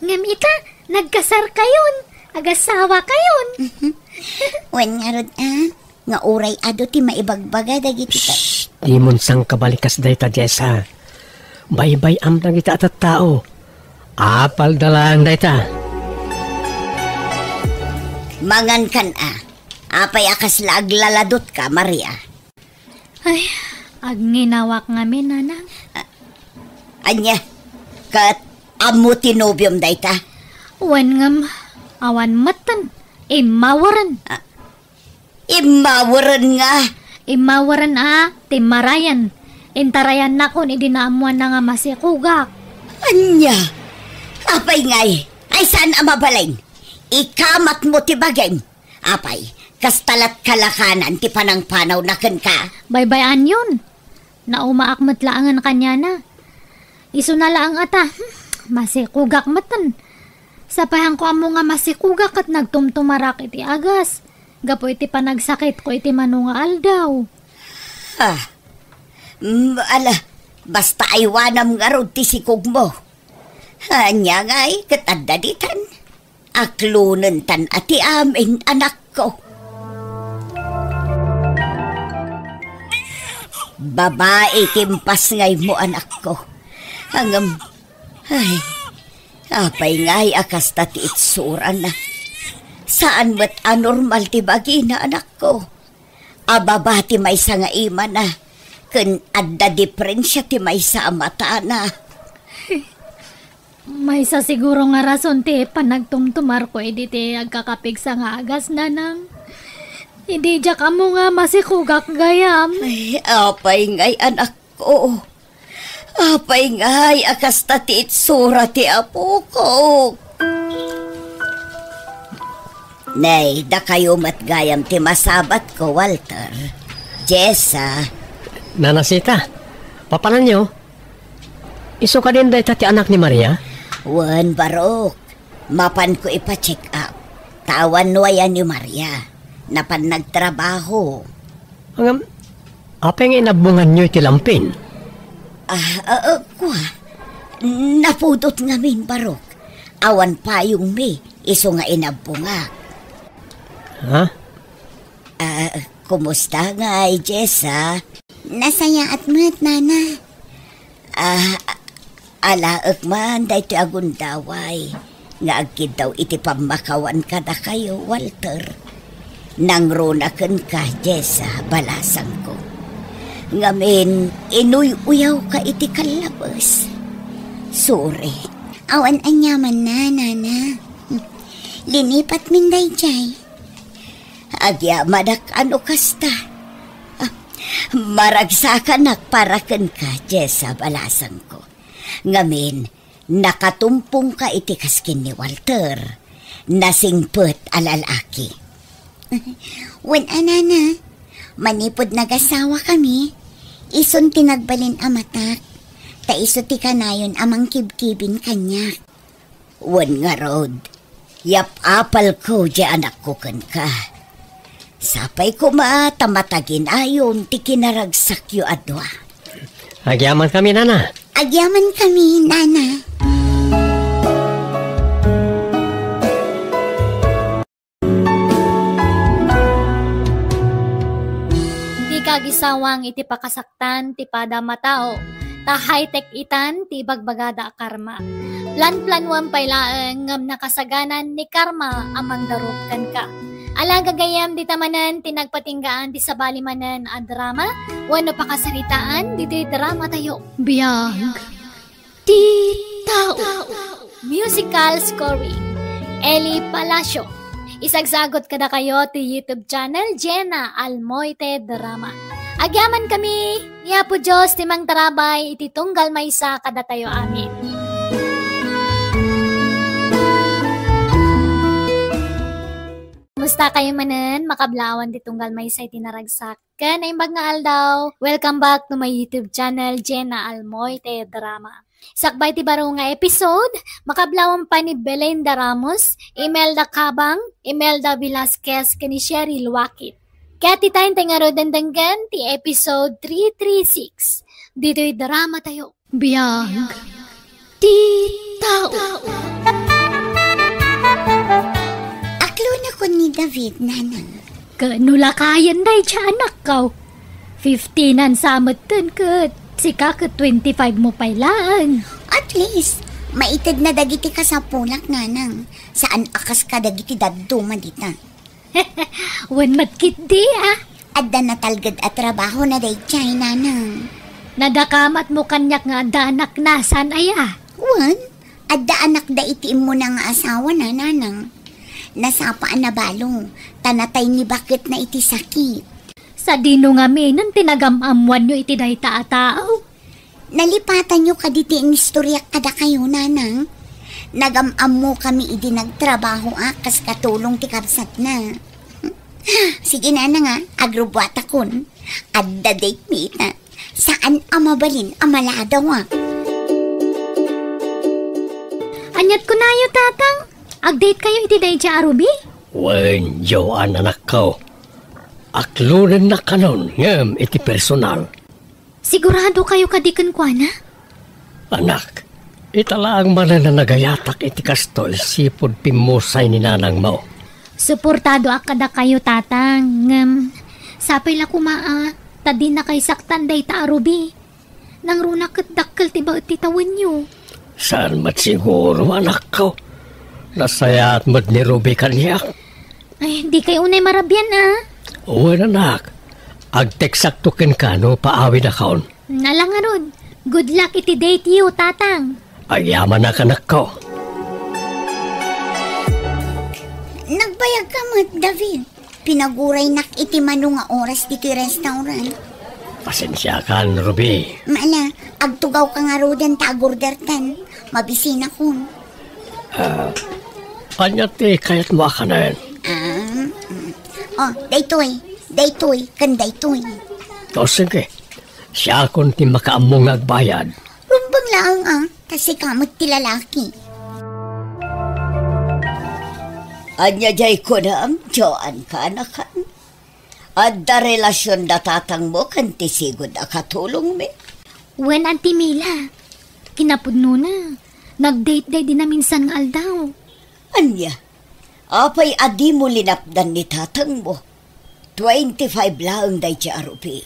Ngem ita, nagkasarkayon, agasawakayon. Wen ngarud a, nga uray adu ti maibagbaga dagiti ta- Shh! Dimon sangkabalikas dayta, Jessa. Baybay-am dagita a tattao. Apalda laeng dayta. Mangankan a. Apay a kasla aglaladutka, Maria? Ay, agnginawaak ngamin, Nanang. A-, ania? Ket ammo ti nobiom dayta? Wen ngem, awan metten. Immaweren. A, immaweren nga? Immaweren a, timmarayen. Intarayannakon idi naammoanna nga masikugak. Ania? Apay ngay? Ay saan a mabalin? Ikamatmo ti bagim. Apay, kasta lat kalakanan ti panangpanawna kenka? Baybay-anyon. Naumaak met laengen kaniana. Isuna laeng a ta, hmm, masikugak metten. Sapay haanko ammo nga masikugak ket nagtumtumarak iti agas, gapu iti panagsakitko iti mano nga aldaw. Ah, mm, ala, basta aywanam ngarud ti sikugmo. Ania ngay ket adda ditan? Aklonentan a ti amin, anakko. Babai ti impasngaymo, anakko. Ngem, ay, apay ngay a kasta ti itsurana? Saan met a normal ti bagina, anakko. A baba ti maysa nga imana, ken adda diferensia ti maysa a matana. Maysa siguro nga rason ti panagtumtumarko idi ti agkakapigsa nga agas, Nanang. Idi diak ammo nga masikugak gayam. Ay, apay ngay, anakko. Apay ngay a kasta ti itsura ti apokok? Nay, dakayo met gayam ti masabatko, Walter. Jessa. Nana Sita, papananyo? Isu kadin dayta ti anak ni Maria? Wen, Barok. Mapanko ipa-check up. Ta awan nuayan ni Maria. Napan nagtrabaho. Ngem, apay nga inabbonganyo iti lampin? Ah, ah, ah, kua. Napudot ngamin, Barok. Awan payongmi, isu nga inabbongak. Ha? Ah, kumusta ngay, Jessa? Nasayaat met, Nana. Ah, alaek man daytoy a gundaway nga agkiddaw iti pammakawan kadakayo, Walter. Nangruna kenka, Jessa, balasangko. Ngamin, inuy-uyawka iti kallabes. Sorry. Awan aniamanna, Nana. Linipatmin daydiay. Agyamanak a no kasta. Ah, maragsakanak para kenka, Jessa, balasangko. Ngamin, nakatumpongka iti kas ken ni Walter. Nasingpet a lalaki. Wen a, nana, manipud nagasawakami, isun ti nagbalin a matak, ta isu ti kanayon a mangkibkibin kaniak. Wen ngarud, yap-apalko diay anakko kenka. Sapay koma ta mataginayon ti kinaragsakyo a dua. Agyamankami, nana. Agyamankami, nana. Dika agisawang iti pakasaktan ti padam a tao, ta high-tech itan ti ibagbagada a karma. Planplanuam pay laeng ngem nakasaganan ni karma a mangdarup kenka. Ala, gagayyem, dita manen ti nagpatinggaan ti sabali manen a drama wenno pakasaritaan ditoy dramatayo. Biag ti tao. Musical scoring, Eli Palacio. Isagsagot kadakayo ti YouTube channel Jenna Almoite Drama. Agyamankami, ni Apo Dios ti mangtarabay iti tunggal maysa kadatayo amin. Kumusta kayo manen? Makablawan ti tunggal maysa iti naragsak ken naimbag nga aldaw. Welcome back to my YouTube channel, Jenna Almoite Drama. Sakbay ti baro nga episode, makablawan pay ni Belinda Ramos, Imelda Cabang, Imelda Velasquez, ken ni Sherry Luakit. Ket ita intay ngaruden denggen ti episode three three six. Ditoy dramatayo. Biag ti tao. Aklonakon ni David, nanang. Ket no lakayen daydiay anakko, fifteen-an sa metten ket sika ket twenty-five mo pay laeng. At least, maitedna dagiti kasapulak, nanang. Saan a kas kadagiti dadduma dita. Wen met ketdi, a. Adda natalged a trabahona daydiay, nanang. Nadakamatmo kaniak nga adda anakna, saan aya? Wen, adda anakda iti immuna nga asawana, nanang. Nasapa a nabalo, ta natay ni baketna iti sakit. Sadino ngamin ti nagam-ammoanyo iti dayta a tao? Nalipatanyo kadi ti inistoriak kadakayo, nanang? Nagam-ammokami idi nagtrabaho a kas katulong ti kabsatna. Sige, nanang, a, agrubbuatakon. Adda date mi ita. Saan a mabalin a maladaw a. Aniat kunayo, tatang? Ag-date kayo iti daydiay a Ruby? Wen, Joan, anakko. Aklonennak kanon ngem iti personal. Sigurado kayo kadi kenkuana? Anak, ita laeng manen a nagayatak iti kastoy sipud pimmusay ni nanangmo. Suportadoak kadakayo, tatang, ngem sapay la koma a ta dina kaysaktan dayta a Ruby. Nangruna ket dakkel ti baet ti tawenyo. Saan met siguro, anakko. Nasayaat met ni Ruby kaniak. Ay, di kay unay marabian, a. Wen, anak. Agteksakto kenka no paawidakon. Ala ngarud, good luck iti date yo, tatang. Agyamanak, anakko. Nagbayag ka met, David. Pinaguraynak iti mano nga oras ditoy restaurant. Pasensiakan, Ruby. Mala, agtugaw ka ngaruden ta agordertan. Mabisinakon. Ah, ania ti kayatmo a kanen? Ah, mm. Oh, daytoy, daytoy, ken daytoy. O, sige. Siakon ti makaammo nga agbayad. Rumbeng laeng, a, ta sika met ti lalaki. Ania diay kunam, Joan, kaanakan? Adda relasionda tatangmo ken ti sigud a katulongmi? Wen, Auntie Mila. Kinapudnona, nag-date daydi naminsan nga aldaw. Ania? Apay a dimo linapdan ni tatangmo? Twenty-five laeng daydiay a Ruby.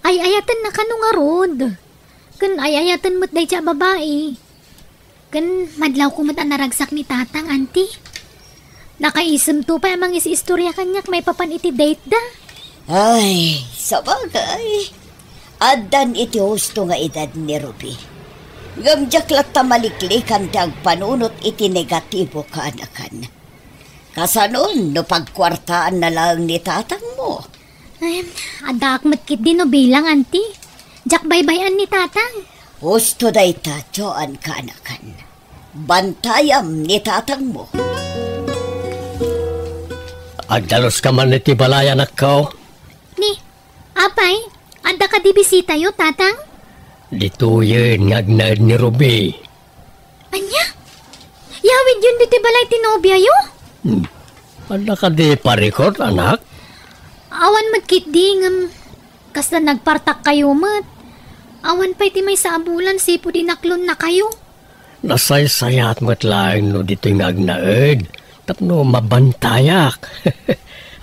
Ay-ayatenna kano ngarud. Ken ay-ayaten met daydiay a babai. Ken madlawko met a naragsak ni tatang, Auntie. Nakaisemto pay a mangis-istoria kaniak maipapan iti date da. Ay, sabagay. Addan iti husto nga edad ni Ruby. Ngem diak latta maliklikan ti agpanunot iti negatibo, kaanakan. Kasanon no pagkuartaanna laeng ni tatangmo? Ay, addaak met ketdi no bilang, Auntie. Diak baybay-an ni tatang. Husto dayta, Joan, kaanakan. Bantayam ni tatangmo. Agdaluska man iti balay, anakko. Ni, apay, adda kadi bisitayo, tatang? Ditoyen nga agnaed ni Ruby. Ania? Yawidyon ditoy balay ti nobiayo? Hmm. Adda kadi parikut, anak? Awan met ketdi, ngem kasla nagpartakkayo met. Awan pay ti maysa a bulan sipud inaklonnakayo. Nasaysayaat met laeng no ditoy nga agnaed tapno mabantayak.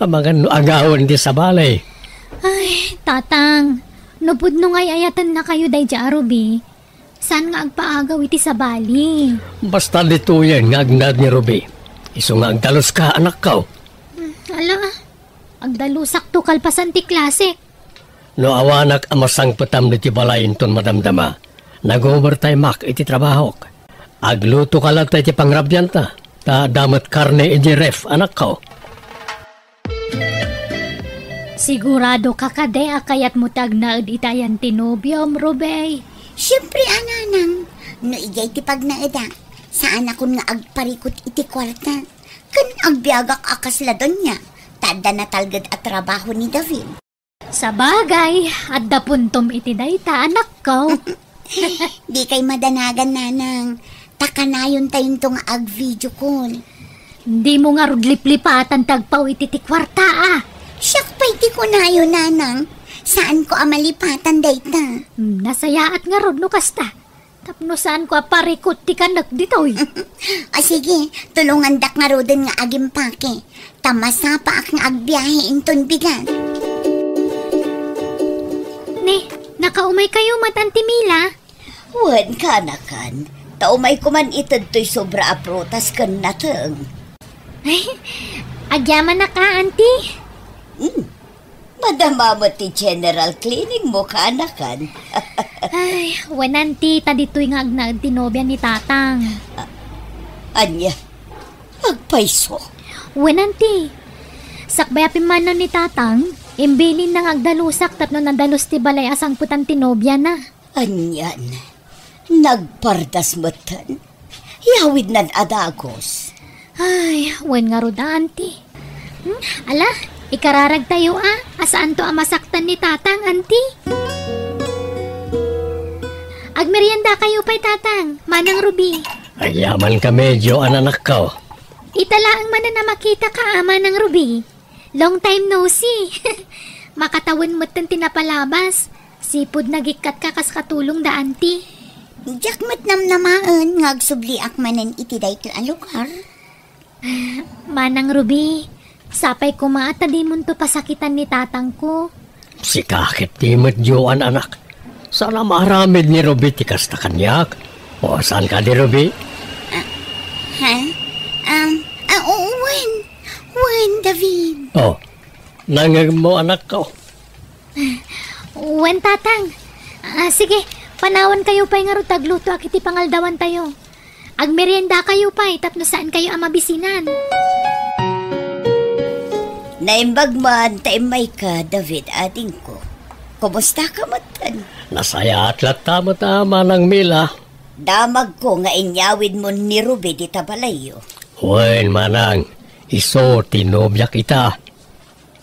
Amangan no agawen ti sabali. Ay, tatang, no pudno nga ay-ayatennakayo daydiay a Ruby, saan nga agpaagaw iti sabali? Basta ditoyen nga agnaed ni Ruby. Isu nga agdaluska, anakko. Hmm, ala, agdalusakto kalpasan ti klasek. No awanak a masangpetam ditoy balay inton madamdama, nag-overtime-ak iti trabahok. Aglutoka latta iti pangrabianta, ta adda met karne iti ref, anakko. Siguradoka kadi a kayatmo ti agnaed iti ayan ti nobiom, Ruby? Siempre a, nanang. No idiay ti pagnaedak, saanakon nga agparikut iti kuarta. Ken agbiagak a kasla donia, ta adda natalged a trabaho ni David. Sabagay, adda puntom iti dayta, anakko. Dikay madanagan, nanang. Ta kanayontayo nga ag-video call. Dimo ngarud liplipatan ti agpao iti ti kuarta, a. Siak pay ti kunayo, nanang. Saanko a malipatan dayta. Hmm, nasayaat ngarud no kasta. Tapno saanko a parikut ti kanek ditoy. A, sige, tulongandak ngaruden nga agimpake. Ta masapaak nga agbiahe inton bigat. Ni, nakaumaykayo met, Auntie Mila? Wen, kaanakan. Ta umayko man ited toy sobra a prutas ken nateng. Ay, agyamanak a, Auntie. Hmm. Madama met ti general cleaning mo, kaanakan. Ay, wen, Auntie, ta ditoy nga agnaed ti nobia ni Tatang. A-, ania? Agpayso? Wen, Auntie. Sakbay a pimmanaw ni Tatang, imbilinna nga agdalusak tapno nadalus ti balay a sangpetan ti nobiana. Anian? Nagpardas metten? Yawidnan a dagus. Ay, wen ngarud a, Auntie. Hmm? Ala, ikararagtayo a, a saanto a masaktan ni Tatang, Auntie. Agmeriendakayo pay, Tatang, Manang Ruby. Agyamankami, Joan, anakko. Ita laeng manen a makitaka a, Manang Ruby. Long time no see. Makatawen metten ti napalabas. Sipud nagikkatka kas katulongda, Auntie. Diak met namnamaen nga agsubliak manen iti daytoy a lugar. Manang Ruby, sapay koma ta dimonto pasakitan ni tatangko. Sika ket di met, Joan, anak. Saan a maaramid ni Ruby ti kasta kaniak. O, saan kadi, Ruby? Ah, ha? Um, ah, oo, wen. Wen, David. O, nangngegmo, anakko. Wen, Tatang. Ah, sige, panawankayo pay ngarud ta aglutoak iti pangaldawantayo. Agmeriendakayo pay tapno saankayo a mabisinan. Naimbag man ta immayka, David, adingko. Kumustaka metten? Nasayaat latta met a, Manang Mila. Damagko nga inyawidmon ni Ruby dita balayyo. Wen, Manang, isu ti nobiak ita.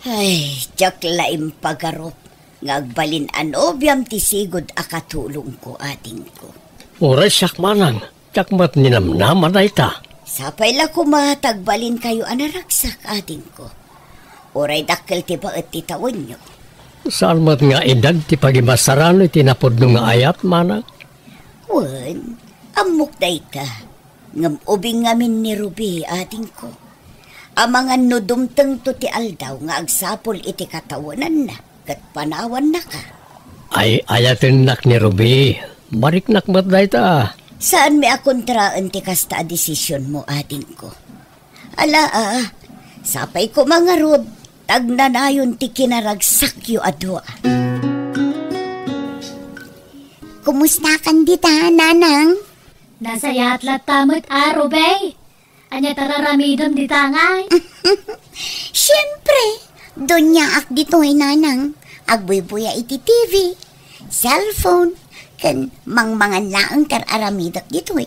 Ay, diak la impagarup nga agbalin a nobiam ti sigud a katulongko, adingko. Uray siak, Manang, diak met ninamnama dayta. Sapay la koma ta agbalinkayo a naragsak, adingko. Uray dakkel ti baet ti tawenyo. Saan met nga edad ti pagimasarano iti napudno nga ayat, Manang? Wen, ammok dayta. Ngem ubing ngamin ni Ruby, adingko. Amangan no dumtengto ti aldaw nga agsapul iti katawenanna ket panawannaka. Ay-ayatennak ni Ruby. Mariknak met dayta. Saanmi a kontraen ti kasta a desisionmo, adingko. Ala, a, sapay koma ngarud, ta agnanayon ti kinaragsakyo a dua. Kumustakan dita, Nanang? Nasayaat latta met a, Ruby. Ania ti ar-aramidem dita ngay? Siempre, duniaak ditoy, Nanang. Agbuybuya iti T V, cellphone, Ken mangmangan laeng ti ar-aramidek ditoy.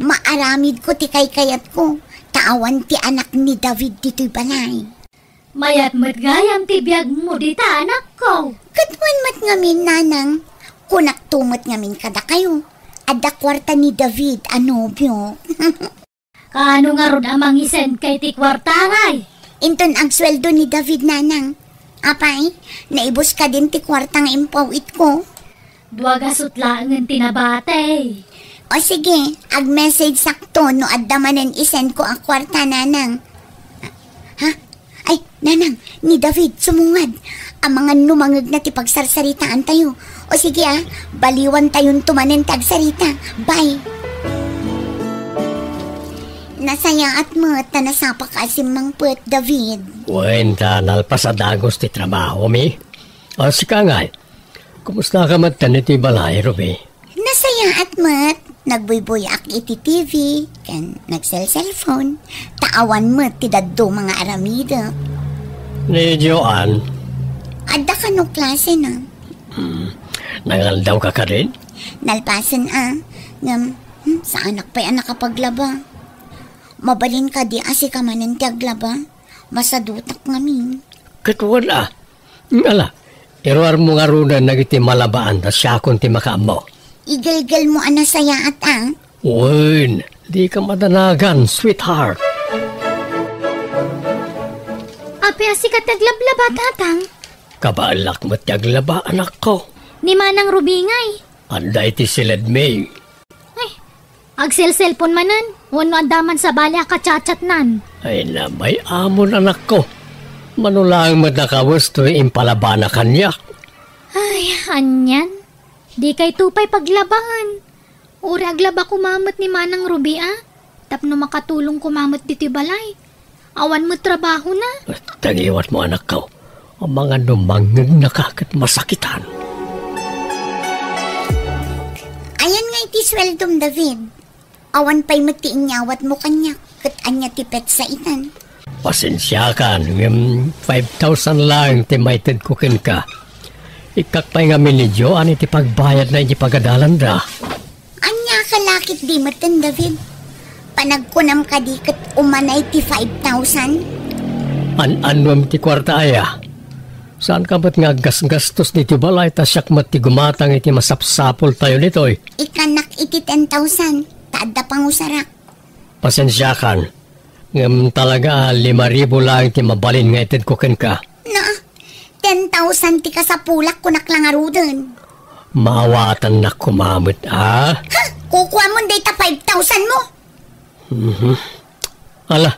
Maaramidko ti kaykayatko, ta awan ti anak ni David ditoy balay. Mayat met gayam ti biagmo dita, anakko. Ket wen met ngamin, nanang, kunakto met ngamin kadakayo, adda kuarta ni David a nobio. Kaano ngarud a mangisendka iti kuarta, ngay? Inton agsueldo ni David, nanang. Apay, naibus kadin ti kuarta nga impaw-itko? Dua gasut laengen ti nabati. O sige, ag-message sakto no adda manen isendko a kuarta, nanang. Ha? Ay, nanang, ni David, sumungad. Amangan no mangngegna ti pagsarsaritaantayo. O sige, ah, baliwantayonto manen ti agsarita. Bye. Nasayaat met ta nasapaka a simmangpet, David. Wen, ta nalpas a dagus ti trabahomi. O, sika ngay, kumusta ka met iti balay, Ruby? Nasayaat met. Nagbuybuyaak iti T V, ken nagselselpon. Ta awan met ti dadduma nga aramidek. Ni Joan? Adda kano klasena. Hmm. Nangaldawka kadin? Nalpasen a. Ngem, hmm, saanak pay a nakapaglaba. Mabalin kadi a sika manen ti aglaba? Masadutak ngamin. Ket wen a. Ala, iruarmo ngaruden dagiti malabaan ta siakon ti makaammo. Igelgelmo a nasayaat a. Wen, dika madanagan, sweetheart. Apay a sika ti aglablaba, tatang? Kabaelak met ti aglaba, anakko. Ni Manang Ruby ngay? Adda iti siledmi. Ay, agselselpon manen, wenno adda man sabali a kachatchatnan. Ay, nabay-amon, anakko. Mano laeng met a kawes toy impalabana kaniak. Ay, anian? Dikayto pay paglabaen. Uray aglaba koma met ni Manang Ruby a, tapno makatulong koma met ditoy balay. Awan met trabahona. Tagiwatmo, anakko. Amangan no mangngegnaka ket masakitan. Ayan nga iti sueldom, David. Awan pay met ti inyawatmo kaniak, ket ania ti petsa itan? Pasensiakan, ngem five thousand laeng ti maitedko kenka. Ikkak pay ngamin ni Joan iti pagbayadna iti pagadalanda. Ania ka lakit di metten, David? Panagkunam kadi ket umanay ti five thousand? An-annuem ti kuarta aya. Saan ka met nga aggasgastos ditoy balay ta siak met ti gumatang iti masapsapultayo ditoy? Ikkannak iti ten thousand, ta adda pangusarak. Pasensiakan, ngem talaga a lima ribu laeng ti mabalin nga itedko kenka. Na, ten thousand ti kasapulak, kunak la ngaruden. Maawatannak koma met, a? Ha? Kukuamon dayta five thousand mo? Mhm. Ala,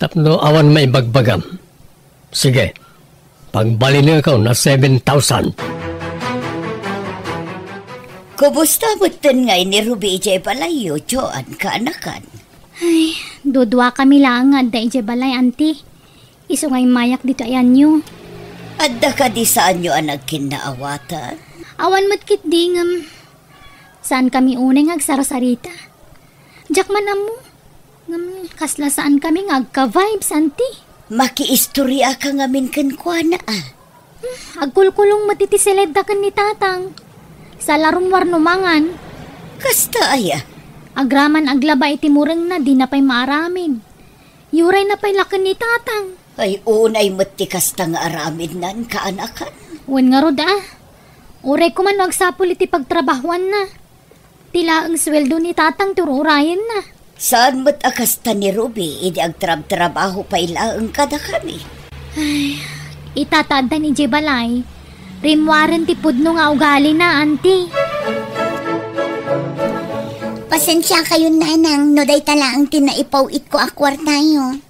tapno awan maibagbagam. Sige, pagbalinekon a seven thousand. Kumusta metten ngay ni Ruby idiay balayyo, Joan, kaanakan? Ay, duduakami laeng nga adda idiay balay, anti. Isu nga immayak ditoy ayanyo. Adda kadi saanyo a nagkinnaawatan? Awan met ketdi ngem saankami unay nga agsarsarita. Diak man ammo. Ngem kasla saankami nga agka-vibes, anti. Makiistoriaka ngamin kenkuana, a. Hmm, agkulkulong met iti siledda ken ni tatang. Sala rummuar no mangan. Kasta aya? Agraman aglaba iti murengna, dina pay maaramid. Yurayna pay la ken ni tatang. Ay, unay met ti kasta nga aramidnan, kaanakan. Wen ngarud, a. Uray koma no agsapul iti pagtrabahoanna. Ti laeng sueldo ni tatang ti ur-urayenna. Saan met a kasta ni Ruby idi agtrabtrabaho pay laeng kadakami? Ay, ita ta addan idiay balay, rimmuaren ti pudno nga ugalina, anti. Pasensiakayon, nanang, no dayta laeng ti naipaw-itko a kuartayo.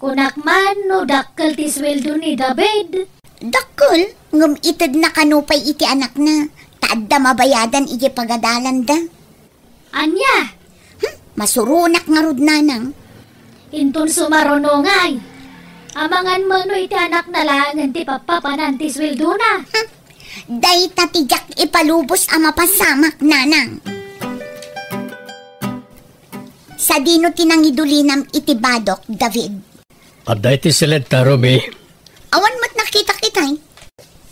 Kunak man no dakkel ti sueldo ni David. Dakkel, ngem itedna kano pay iti anakna, ta adda mabayadan idiay pagadalanda. Ania? Hmm, masuronak ngarud, nanang. Inton sumaruno ngay, amangan met no iti anakna laengen ti pappapanan ti sueldona. Hmm, dayta ti diak ipalubos a mapasamak, nanang. Sadino ti nangidulinam iti badok, David? Adda iti siledta, Ruby. Awan met nakitak itay.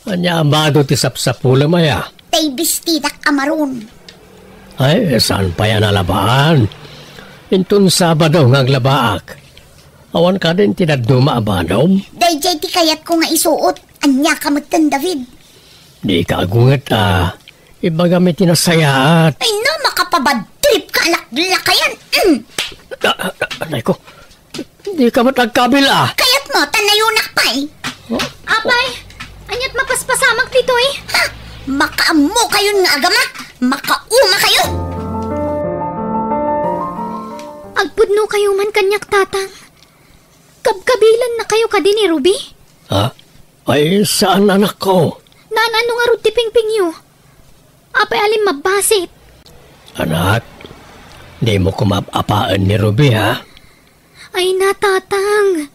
Ania a bado ti sapsapulem aya? tay bistidak a maroon. Ay, saan pay a nalabaan? Inton Sabado nga aglabaak. Awan kadin ti dadduma a badom? Dayjay ti kayatko nga isuot. Ania ka metten, David? Di ka agunget a. Ibagam iti nasayaat. Ay na, makapabad trip ka, alaklakayan. Mm. Ah, ah, anay ko. Di ka met agkabil a. Kayat mo, tanayonak pay. Oh. Apay, aniat mapaspasamak ditoy? Ha? Makaammo kayon nga agama. Makauma kayo. Agpudno kayo man kaniak, Tatang. Kabkabilan na kayo kadi ni Ruby? Ha? Ay, saan, anak ko? Naan-ano ngarud ti pingpingyo? Apay a limmabbasit? Anak, di mo kumap-apaen ni Ruby, ha? Ay na, Tatang.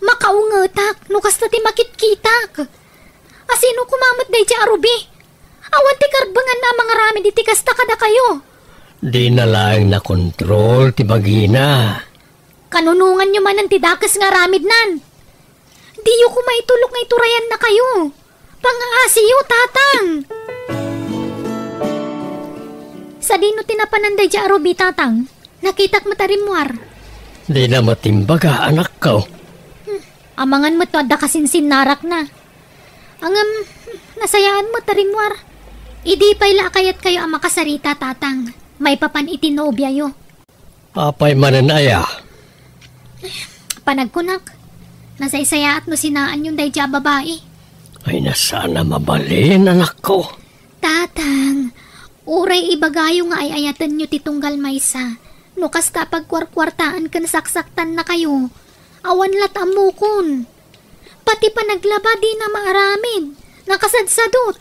Makaungetak no kasta ti makitkitak. Asino koma met daydi a Ruby? Awan ti karbenganna a mangaramid iti kasta kadakayo. Dina laeng nakontrol ti bagina. Kanunonganyo manen ti dakes nga aramidnan. Diyo koma itulok nga iturayanna kayo. Pangaasiyo, Tatang! Sadino ti napanan daydi a Ruby, Tatang? Nakitak met a rimmuar. Dina met imbaga, anakko. Hmm, amangan met no adda kasinsinnarakna. Ngem, nasayaan met a rimmuar. Idi pay la a kayatkayo a makasarita, Tatang, maipapan iti nobiayo. Apay manen aya? Panagkunak, nasaysayaat no sinaanyon daydi a babai. Ay, na, saan a mabalin, anakko. Tatang, uray ibagayo nga ay-ayatenyo ti tunggal maysa. No kasta a pagkuarkuartaan ken saksaktanna kayo, awan la't ammokon. Pati panaglaba dina maaramid. Nakasadsadot.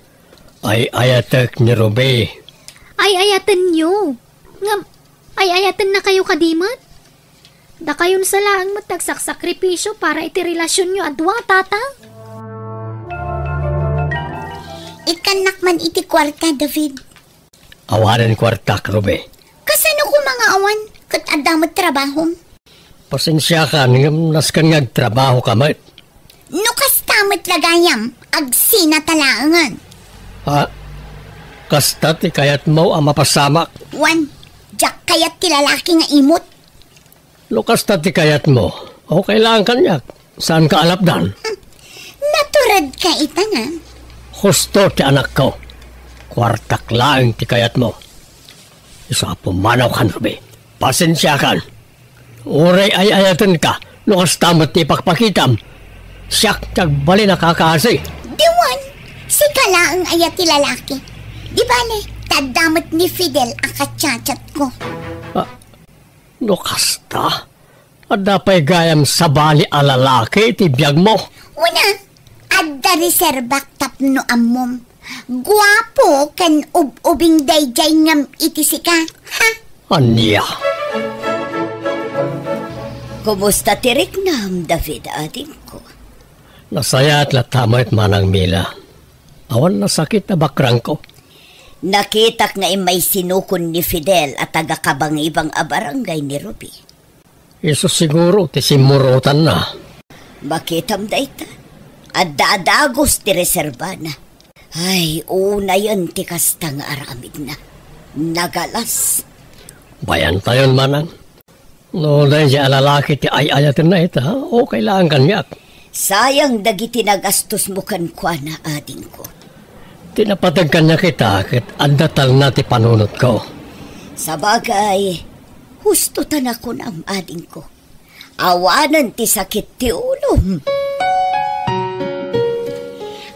Ay-ayatek ni Ruby. Ay-ayatenyo. Ngem, ay-ayatenna kayo kadi met? Dakayon sa laeng met ti agsaksakripisio para iti relasionyo a dua, Tatang. Ikkannak man iti kuarta, David. Awanen kuartak, Ruby. Kasano koma nga awan ket adda met trabahom? Pasensiakan, ngem nasken nga agtrabahoka met. No kasta met la gayam, agsinata laengen. Ha? Kasta ti kayatmo a mapasamak? Wen, diak kayat ti lalaki nga imot. No kasta ti kayatmo, okay laeng kaniak. Saanka a lapdan? Hmm. Naturedka ita, na. Husto ti anakko. Kuartak laeng ti kayatmo. Isu a pumanawkan, Ruby. Pasensiakan. Uray ay-ayatenka no kasta met ti ipakpakitam. Siak ti agbalin a kakaasi. Diwan, sika laeng aya ti lalaki. Di bale, ta adda met ni Fidel a kachatchatko. Ah, no kasta, adda pay gayam sabali a lalaki iti biagmo? Wen a, adda reserbak tapno ammom. Guapo ken ub-ubing daydiay ngem iti sika. Ha? Ania? Kumusta ti riknam, David, adingko? Nasayaat latta met, Manang Mila. Awan nasakit a bakrangko. Nakitak nga immay sinukon ni Fidel a taga-Kabangibang a barangay ni Ruby. Isu siguro ti simmurotanna. Makitam dayta. Adda a dagus ti reserbana. Ay, unayen ti kasta nga aramidna. Nagalas. Bayantayon, Manang. No, daydi a lalaki ti ay-ayatenna ita, okay laeng kaniak. Sayang dagiti nagastosmo kenkuana, adingko. Ti napateg kaniak ita ket adda talna ti panunotko. Sabagay, husto ta nakunam, adingko. Awanen ti sakit ti ulom.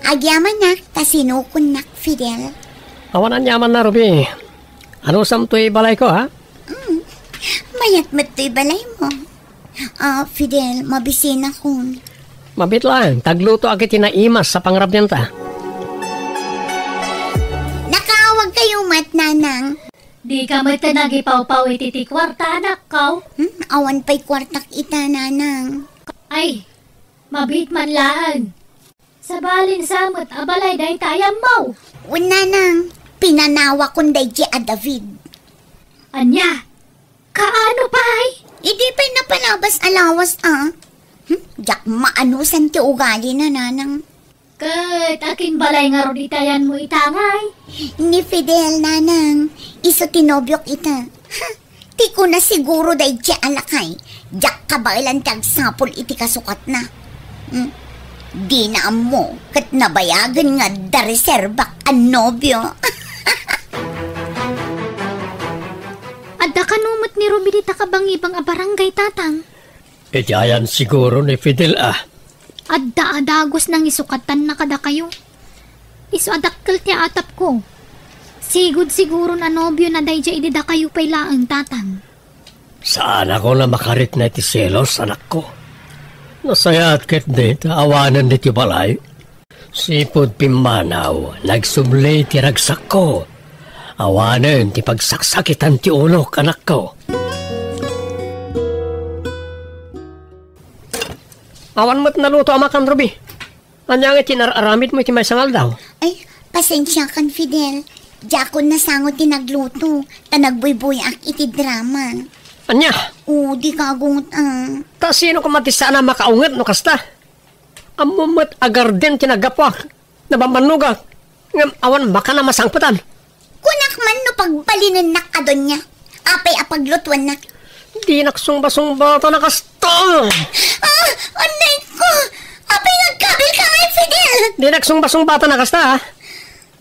Agyamanak ta sinukonnak, Fidel. Awan aniamanna, Ruby. Anusam toy balayko, ha? Mm. Mayat met toy balaymo. Ah, Fidel, mabisinakon. Mabiit laeng, taglutoak iti naimas a pangrabianta. Nakaawag kayo met, Nanang. Di ka met nagipawpaw iti ti kuarta, anakko? Hmm, awan pay kuartak ita, Nanang. Ay, mabiit man laeng. Sabalin sa met a balay dayta a yammo. Wen, Nanang, pinanawakon daydi a David. Ania? Kaano pay? Idi pay napalabas a lawas, a. Hmm? Diak maanusan ti ugalina, Nanang. Ket akin balay ngarud iti ayanmo ita, ngay? Ni Fidel, nanang, isu ti nobiok ita. Ha? Ti kuna siguro daydiay a lakay, diak kabaelan ti agsapul iti kasukatna. Hmm? Dina ammo ket nabayagen nga adda reserbak a nobio. Adda kano met ni Ruby dita kabangibang a barangay, tatang? Iti ayan siguro ni Fidel a. Adda a dagus nangisukatan na kadakayo. Isu a dakkel ti atapko. Sigud siguron a nobiona daydiay idi dakayo pay laeng, tatang. Saanakon a makarikna iti selos, anakko. Nasayaat ketdi ta awanen ditoy balay. Sipud pimmanaw, nagsubli ti ragsakko. Awanen ti pagsaksakitan ti ulok, anakko. Awan met naluto a makan, Ruby. Ania nga iti inar-aramidmo iti maysa nga aldaw? Ay, pasensiakan, Fidel. Diakon nasango ti nagluto, ta nagbuybuyaak iti drama. Ania? O, di kagungot, ah. Ta sino koma ti saan a makaunget no kasta? Ammom met a garden ti naggapuak, nabambannogak, ngem awan makan a masangpetan. Kunak man no pagbalinennak a donia. Apay a paglutuennak? Dinak sungba-sungbatan a kasta. Ah, anay ko! Apay nga agkabilka ngay, Fidel? Dinak sungba-sungbatan a kasta, ha?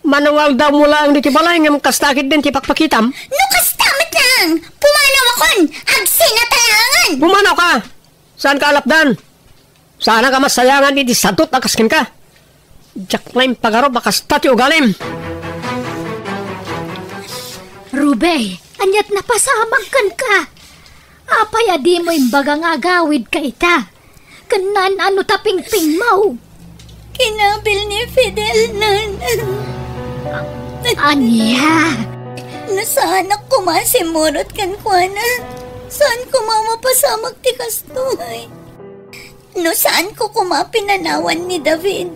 Mano nga aldawmo laeng ditoy balay ngem kasta ketdin ti pakpakitam? No kasta met laeng, pumanawakon, agsinatalangan! Pumanaw ka! Saan ka alapdan? Saanak a masayangan iti sadut a kas kenka. Diak la impagarup a kasta ti ugalim. Rube, aniat napasamak kenka? Apay a dimo imbaga nga agawidka ita? Ken naan-ano ta pingpingmaw? Kinabil ni Fidel, nan. Ania? No saanak koma a simmurot kenkuana, saan koma mapasamak ti kastoy. No saanko koma pinanawan ni David,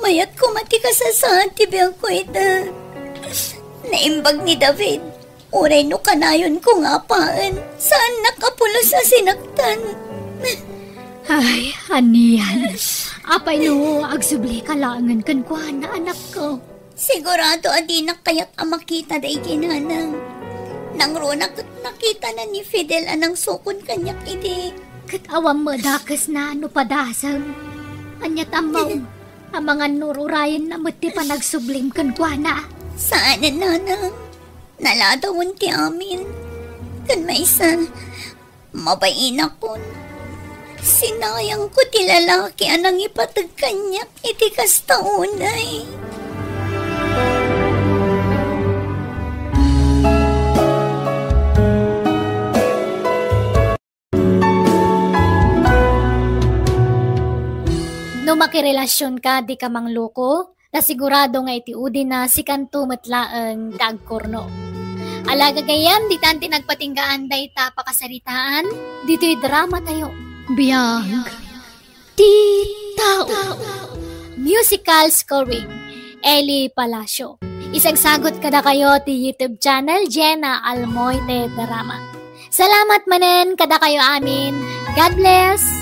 mayat koma ti kasasaad ti biagko ita. Naimbag ni David, uray no kanayonko nga apaen, saannak a pulos a sinaktan. Ay, anian. Apay no agsublika laengen kenkuana, anakko? Sigurado a dinak kayat a makita daydi nanang. Nangrunak ket nakitana ni Fidel a nangsukon kaniak idi. Ket awan met dakesna no padasem. Aniat ammo, amangan no ur-urayenna met ti panagsublim kenkuana. Saanen, nanang. Naladawon ti amin. Ken maysa, mabainakon. Sinayangko ti lalaki a nangipateg kaniak iti kasta unay. No makirelasionka, dika mangluko. Ta sigurado nga iti udina, sikanto met laeng ti agkurno. Ala, gagayyem, ditan ti nagpatinggaan dayta pakasaritaan, ditoy drama tayo. Biag ti tao. Musical scoring, Eli Palacio. Isagsagot kadakayo ti YouTube channel, Jenna Almoite Drama. Salamat manen kadakayo amin. God bless!